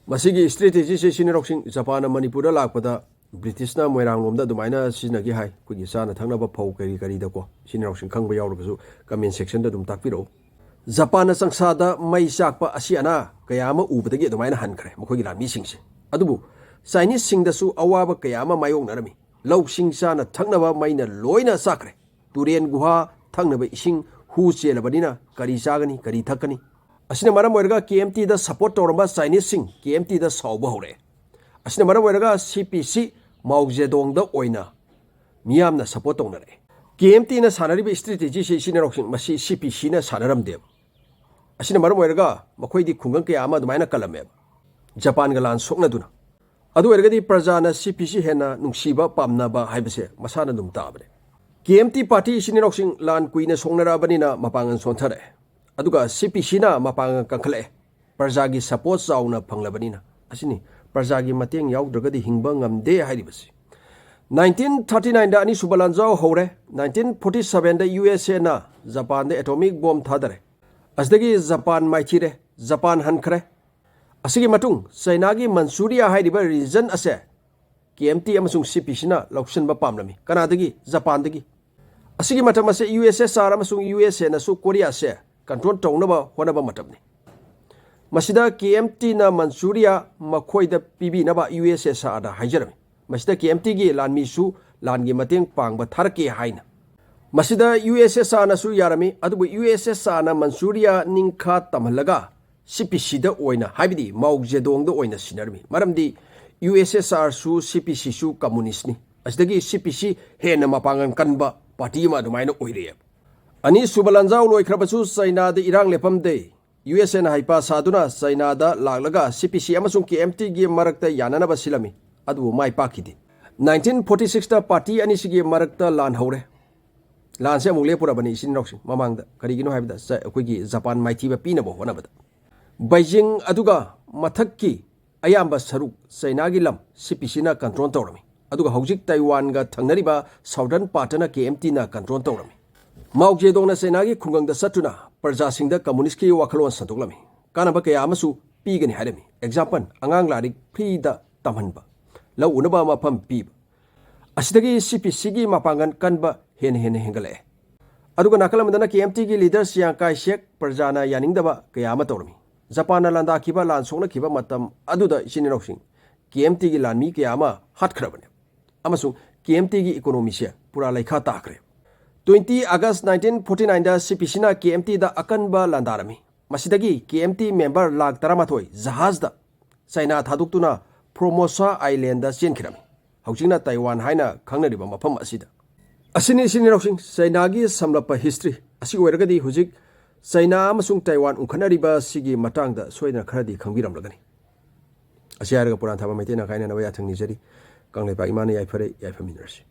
ꯃꯁꯤꯒꯤ ꯁ꯭ꯇ꯭ꯔꯦꯇꯦꯖꯤꯁꯦ ꯏꯆꯤꯟ ꯏꯅꯥꯎꯁꯤꯡ, ꯖꯄꯥꯟꯅ ꯃꯅꯤꯄꯨꯔꯗ ꯂꯥꯛꯄꯗ ꯕ꯭ꯔꯤꯇꯤꯁꯅ ꯃꯣꯏꯔꯥꯡꯂꯣꯝꯗ ꯑꯗꯨꯃꯥꯏꯅ ꯁꯤꯖꯤꯟꯅꯈꯤ ꯍꯥꯏ꯫ ꯑꯩꯈꯣꯏꯒꯤ ꯆꯥꯅ ꯊꯛꯅꯕ ꯐꯧ ꯀꯔꯤ ꯀꯔꯤꯗꯀꯣ, ꯏꯆꯤꯟ ꯏꯅꯥꯎꯁꯤꯡ ꯈꯪꯕ ꯌꯥꯎꯔꯒꯁꯨ comment sectionꯗ ꯑꯗꯨꯝ ꯇꯥꯛꯄꯤꯔꯛꯎ꯫ ꯖꯄꯥꯟꯅ ꯆꯪꯁꯥꯗ ꯃꯩ ꯆꯥꯛꯄ ꯑꯁꯤ ꯑꯅꯥ ꯀꯌꯥ ꯑꯃ ꯎꯕꯗꯒꯤ ꯑꯗꯨꯃꯥꯏꯅ ꯍꯟꯈ꯭ꯔꯦ ꯃꯈꯣꯏꯒꯤ ꯂꯥꯟꯃꯤꯁꯤꯡꯁꯦ꯫ ꯑꯗꯨꯕꯨ ꯆꯥꯏꯅꯤꯁꯁꯤꯡꯗꯁꯨ ꯑꯋꯥꯕ ꯀꯌꯥ ꯑꯃ ꯃꯥꯌꯣꯛꯅꯔꯝꯃꯤ꯫ ꯂꯧꯁꯤꯡ, ꯆꯥꯅ ꯊꯛꯅꯕ ꯃꯩꯅ ꯂꯣꯏꯅ ꯆꯥꯛꯈ꯭ꯔꯦ꯫ ꯇꯨꯔꯦꯟ ꯒꯨꯍꯥ, ꯊꯛꯅꯕ ꯏꯁꯤꯡ, ꯍꯨ ꯆꯦꯜꯂꯕꯅꯤꯅ ꯀꯔꯤ ꯆꯥꯒꯅꯤ, ꯀꯔꯤ ꯊꯛꯀꯅꯤ? ꯑꯁꯤꯅ ꯃꯔꯝ ꯑꯣꯏꯔꯒ ꯀꯦ ꯑꯦꯝ ꯇꯤꯗ support ꯇꯧꯔꯝꯕ ꯆꯥꯏꯅꯤꯁꯁꯤꯡ ꯀꯦ ꯑꯦꯝ ꯇꯤꯗ ꯁꯥꯎꯕ ꯍꯧꯔꯛꯑꯦ꯫ ꯑꯁꯤꯅ ꯃꯔꯝ ꯑꯣꯏꯔꯒ ꯁꯤ ꯄꯤ ꯁꯤ ꯃꯥꯎ ꯖꯦꯗꯣꯡꯗ ꯑꯣꯏꯅ ꯃꯤꯌꯥꯝꯅ support ꯇꯧꯅꯔꯛꯑꯦ꯫ ꯀꯦ ꯑꯦꯝ ꯇꯤꯅ ꯁꯥꯟꯅꯔꯤꯕ ꯁ꯭ꯇ꯭ꯔꯦꯇꯦꯖꯤꯁꯦ ꯏꯆꯤꯟ ꯏꯅꯥꯎꯁꯤꯡ, ꯃꯁꯤ ꯁꯤ ꯄꯤ ꯁꯤꯅ ꯁꯥꯟꯅꯔꯝꯗꯦꯕ꯫ ꯑꯁꯤꯅ ꯃꯔꯝ ꯑꯣꯏꯔꯒ ꯃꯈꯣꯏꯗꯤ ꯈꯨꯡꯒꯪ ꯀꯌꯥ ꯑꯃ ꯑꯗꯨꯃꯥꯏꯅ ꯀꯜꯂꯝꯃꯦꯕ, ꯖꯄꯥꯟꯒ ꯂꯥꯟ ꯁꯣꯛꯅꯗꯨꯅ꯫ ꯑꯗꯨ ꯑꯣꯏꯔꯒꯗꯤ ꯄ꯭ꯔꯖꯥꯅ ꯁꯤ ꯄꯤ ꯁꯤ ꯍꯦꯟꯅ ꯅꯨꯡꯁꯤꯕ, ꯄꯥꯝꯅꯕ ꯍꯥꯏꯕꯁꯦ ꯃꯁꯥꯅ ꯑꯗꯨꯝ ꯇꯥꯕꯅꯦ꯫ ꯀꯦ ꯑꯦꯝ ꯇꯤ ꯄꯥꯔꯇꯤ ꯏꯆꯤꯟ ꯏꯅꯥꯎꯁꯤꯡ ꯂꯥꯟ ꯀꯨꯏꯅ ꯁꯣꯛꯅꯔꯛꯑꯕꯅꯤꯅ ꯃꯄꯥꯡꯒꯜ ꯁꯣꯟꯊꯔꯛꯑꯦ꯫ ꯑꯗꯨꯒ ꯁꯤ ꯄꯤ ꯁꯤꯅ ꯃꯄꯥꯡꯒꯜ ꯀꯟꯈꯠꯂꯛꯑꯦ꯫ ꯄ꯭ꯔꯖꯥꯒꯤ support ꯆꯥꯎꯅ ꯐꯪꯂꯕꯅꯤꯅ꯫ ꯑꯁꯤꯅꯤ ꯄ꯭ꯔꯖꯥꯒꯤ ꯃꯇꯦꯡ ꯌꯥꯎꯗ꯭ꯔꯒꯗꯤ ꯍꯤꯡꯕ ꯉꯝꯗꯦ ꯍꯥꯏꯔꯤꯕꯁꯤ꯫ ꯅꯥꯏꯟꯇꯤꯟ ꯊꯥꯔꯇꯤ ꯅꯥꯏꯟꯗ ꯑꯅꯤꯁꯨꯕ ꯂꯥꯟꯖꯥꯎ ꯍꯧꯔꯦ꯫ ꯅꯥꯏꯟꯇꯤꯟ ꯐꯣꯔꯇꯤ ꯁꯚꯦꯟꯗ ꯌꯨ ꯑꯦꯁ ꯑꯦꯅ ꯖꯄꯥꯟꯗ atomic bomb ꯊꯥꯗꯔꯦ꯫ ꯑꯁꯤꯗꯒꯤ ꯖꯄꯥꯟ ꯃꯥꯏꯊꯤꯔꯦ, ꯖꯄꯥꯟ ꯍꯟꯈ꯭ꯔꯦ꯫ ꯑꯁꯤꯒꯤ ꯃꯇꯨꯡ ꯆꯩꯅꯥꯒꯤ ꯃꯟꯆꯨꯔꯤꯌꯥ ꯍꯥꯏꯔꯤꯕ region ꯑꯁꯦ ꯀꯦ ꯑꯦꯝ ꯇꯤ ꯑꯃꯁꯨꯡ ꯁꯤ ꯄꯤ ꯁꯤꯅ ꯂꯧꯁꯤꯟꯕ ꯄꯥꯝꯂꯝꯃꯤ꯫ ꯀꯅꯥꯗꯒꯤ? ꯖꯄꯥꯟꯗꯒꯤ꯫ ꯑꯁꯤꯒꯤ ꯃꯇꯝ ꯑꯁꯦ ꯌꯨ ꯑꯦꯁ ꯑꯦꯁ ꯑꯥꯔ ꯑꯃꯁꯨꯡ ꯌꯨ ꯑꯦꯁ ꯑꯦꯅꯁꯨ ꯀꯣꯔꯤꯌꯥꯁꯦ control ꯇꯧꯅꯕ ꯍꯣꯠꯅꯕ ꯃꯇꯝꯅꯤ꯫ ꯃꯁꯤꯗ ꯀꯦ ꯑꯦꯝ ꯇꯤꯅ ꯃꯟꯆꯨꯔꯤꯌꯥ ꯃꯈꯣꯏꯗ ꯄꯤꯕꯤꯅꯕ ꯌꯨ ꯑꯦꯁ ꯑꯦꯁ ꯑꯥꯔꯗ ꯍꯥꯏꯖꯔꯝꯃꯤ꯫ ꯃꯁꯤꯗ ꯀꯦ ꯑꯦꯝ ꯇꯤꯒꯤ ꯂꯥꯟꯃꯤꯁꯨ ꯂꯥꯟꯒꯤ ꯃꯇꯦꯡ ꯄꯥꯡꯕ ꯊꯥꯔꯛꯀꯦ ꯍꯥꯏꯅ꯫ ꯃꯁꯤꯗ ꯌꯨ ꯑꯦꯁ ꯑꯦꯁ ꯑꯥꯔꯅꯁꯨ ꯌꯥꯔꯝꯃꯤ, ꯑꯗꯨꯕꯨ ꯌꯨ ꯑꯦꯁ ꯑꯦꯁ ꯑꯥꯔꯅ ꯃꯟꯆꯨꯔꯤꯌꯥ ꯅꯤꯡꯈꯥ ꯇꯝꯍꯜꯂꯒ ꯁꯤ ꯄꯤ ꯁꯤꯗ ꯑꯣꯏꯅ, ꯍꯥꯏꯕꯗꯤ ꯃꯥꯎ ꯖꯦꯗꯣꯡꯗ ꯑꯣꯏꯅ ꯁꯤꯟꯅꯔꯝꯃꯤ꯫ ꯃꯔꯝꯗꯤ ꯌꯨ ꯑꯦꯁ ꯑꯦꯁ ꯑꯥꯔꯁꯨ ꯁꯤ ꯄꯤ ꯁꯤꯁꯨ communistꯅꯤ꯫ ꯑꯁꯤꯗꯒꯤ ꯁꯤ ꯄꯤ ꯁꯤ ꯍꯦꯟꯅ ꯃꯄꯥꯡꯒꯜ ꯀꯟꯕ ꯄꯥꯔꯇꯤ ꯑꯃ ꯑꯗꯨꯃꯥꯏꯅ ꯑꯣꯏꯔꯛꯑꯦꯕ꯫ ꯑꯅꯤꯁꯨꯕ ꯂꯥꯟꯖꯥꯎ ꯂꯣꯏꯈ꯭ꯔꯕꯁꯨ ꯆꯩꯅꯥꯗ ꯏꯔꯥꯡ ꯂꯦꯞꯄꯝꯗꯦ꯫ ꯌꯨ ꯑꯦꯁ ꯑꯦꯅ ꯍꯩꯄꯥ ꯁꯥꯗꯨꯅ ꯆꯩꯅꯥꯗ ꯂꯥꯛꯂꯒ ꯁꯤ ꯄꯤ ꯁꯤ ꯑꯃꯁꯨꯡ ꯀꯦ ꯑꯦꯝ ꯇꯤꯒꯤ ꯃꯔꯛꯇ ꯌꯥꯅꯅꯕ ꯁꯤꯜꯂꯝꯃꯤ, ꯑꯗꯨꯕꯨ ꯃꯥꯏ ꯄꯥꯛꯈꯤꯗꯦ꯫ ꯅꯥꯏꯟꯇꯤꯟ ꯐꯣꯔꯇꯤ ꯁꯤꯛꯁꯇ ꯄꯥꯔꯇꯤ ꯑꯅꯤꯁꯤꯒꯤ ꯃꯔꯛꯇ ꯂꯥꯟ ꯍꯧꯔꯦ꯫ ꯂꯥꯟꯁꯦ ꯑꯃꯨꯛ ꯂꯦꯞꯄꯨꯔꯕꯅꯤ ꯏꯆꯤꯟ ꯏꯅꯥꯎꯁꯤꯡ ꯃꯃꯥꯡꯗ꯫ ꯀꯔꯤꯒꯤꯅꯣ ꯍꯥꯏꯕꯗ ꯆ-, ꯑꯩꯈꯣꯏꯒꯤ ꯖꯄꯥꯟ ꯃꯥꯏꯊꯤꯕ ꯄꯤꯅꯕ ꯍꯣꯠꯅꯕꯗ꯫ ꯕꯩꯖꯤꯡ ꯑꯗꯨꯒ ꯃꯊꯛꯀꯤ ꯑꯌꯥꯝꯕ ꯁꯔꯨꯛ ꯆꯩꯅꯥꯒꯤ ꯂꯝ ꯁꯤ ꯄꯤ ꯁꯤꯅ control ꯇꯧꯔꯝꯃꯤ꯫ ꯑꯗꯨꯒ ꯍꯧꯖꯤꯛ ꯇꯥꯏꯋꯥꯟꯒ ꯊꯪꯅꯔꯤꯕ southern partꯅ ꯀꯦ ꯑꯦꯝ ꯇꯤꯅ control ꯇꯧꯔꯝꯃꯤ꯫ ꯃꯥꯎ ꯖꯦꯗꯣꯡꯅ ꯆꯩꯅꯥꯒꯤ ꯈꯨꯡꯒꯪꯗ ꯆꯠꯇꯨꯅ ꯄ꯭ꯔꯖꯥꯁꯤꯡꯗ ꯀꯝꯃꯨꯅꯤꯁ꯭ꯠꯀꯤ ꯋꯥꯈꯜꯂꯣꯟ ꯁꯟꯗꯣꯛꯂꯝꯃꯤ꯫ ꯀꯥꯟꯅꯕ ꯀꯌꯥ ꯑꯃꯁꯨ ꯄꯤꯒꯅꯤ ꯍꯥꯏꯔꯝꯃꯤ꯫ ꯑꯦꯛꯖꯥꯝꯄꯜ, ꯑꯉꯥꯡ ꯂꯥꯏꯔꯤꯛ ꯐ꯭ꯔꯤꯗ ꯇꯝꯍꯟꯕ, ꯂꯧ ꯎꯅꯕ ꯃꯐꯝ ꯄꯤꯕ꯫ ꯑꯁꯤꯗꯒꯤ ꯁꯤ ꯄꯤ ꯁꯤꯒꯤ ꯃꯄꯥꯡꯒꯜ ꯀꯟꯕ ꯍꯦꯟꯅ ꯍꯦꯟꯅ ꯍꯦꯟꯒꯠꯂꯛꯑꯦ꯫ ꯑꯗꯨꯒ ꯅꯥꯀꯜ ꯑꯃꯗꯅ ꯀꯦ ꯑꯦꯝ ꯇꯤꯒꯤ ꯂꯤꯗꯔ ꯆꯤꯌꯥꯡ ꯀꯥꯏ ꯁꯦꯛ ꯄ꯭ꯔꯖꯥꯅ ꯌꯥꯅꯤꯡꯗꯕ ꯀꯌꯥ ꯑꯃ ꯇꯧꯔꯝꯃꯤ꯫ ꯖꯄꯥꯟꯅ ꯂꯥꯟꯗꯥꯈꯤꯕ, ꯂꯥꯟ ꯁꯣꯛꯅꯈꯤꯕ ꯃꯇꯝ ꯑꯗꯨꯗ ꯏꯆꯤꯟ ꯏꯅꯥꯎꯁꯤꯡ, ꯀꯦ ꯑꯦꯝ ꯇꯤꯒꯤ ꯂꯥꯟꯃꯤ ꯀꯌꯥ ꯑꯃ ꯍꯥꯠꯈ꯭ꯔꯕꯅꯤ꯫ ꯑꯃꯁꯨꯡ ꯀꯦ ꯑꯦꯝ ꯇꯤꯒꯤ ꯏꯀꯣꯅꯣꯃꯤꯁꯦ ꯄꯨꯔꯥ ꯂꯩꯈꯥ ꯇꯥꯈ꯭ꯔꯦ꯫ Twenty August nineteen forty nineꯗ ꯁꯤ ꯄꯤ ꯁꯤꯅ ꯀꯦ ꯑꯦꯝ ꯇꯤꯗ ꯑꯀꯟꯕ ꯂꯥꯟꯗꯥꯔꯝꯃꯤ꯫ ꯃꯁꯤꯗꯒꯤ ꯀꯦ ꯑꯦꯝ ꯇꯤ ꯃꯦꯝꯕꯔ ꯂꯥꯈ ꯇꯔꯥꯃꯥꯊꯣꯏ ꯖꯍꯥꯖꯗ ꯆꯥꯏꯅꯥ ꯊꯥꯗꯣꯛꯇꯨꯅ ꯐꯣꯔꯃꯣꯁꯥ ꯑꯥꯏꯂꯦꯟꯗ ꯆꯦꯟꯈꯤꯔꯝꯃꯤ, ꯍꯧꯖꯤꯛꯅ ꯇꯥꯏꯋꯥꯟ ꯍꯥꯏꯅ ꯈꯪꯅꯔꯤꯕ ꯃꯐꯝ ꯑꯁꯤꯗ꯫ ꯑꯁꯤꯅꯤ, ꯏꯆꯤꯟ ꯏꯅꯥꯎꯁꯤꯡ, ꯆꯥꯏꯅꯥꯒꯤ ꯁꯝꯂꯞꯄ ꯍꯤꯁꯇ꯭ꯔꯤ꯫ ꯑꯁꯤ ꯑꯣꯏꯔꯒꯗꯤ ꯍꯧꯖꯤꯛ ꯆꯥꯏꯅꯥ ꯑꯃꯁꯨꯡ ꯇꯥꯏꯋꯥꯟ ꯎꯪꯈꯠꯅꯔꯤꯕ ꯑꯁꯤꯒꯤ ꯃꯇꯥꯡꯗ ꯁꯣꯏꯗꯅ ꯈꯔꯗꯤ ꯈꯪꯕꯤꯔꯝꯂꯒꯅꯤ꯫ ꯑꯁꯤ ꯍꯥꯏꯔꯒ ꯄꯨꯔꯥꯟ ꯊꯥꯕ ꯃꯩꯇꯩ ꯅꯥ ꯀꯥꯏꯅꯅꯕ ꯌꯥꯊꯪ ꯅꯤꯖꯔꯤ꯫ ꯀꯪꯂꯩꯄꯥꯛ ꯏꯃꯥꯅ ꯌꯥꯏꯐꯔꯦ, ꯌꯥꯏꯐꯃꯤꯟꯅꯔꯁꯤ꯫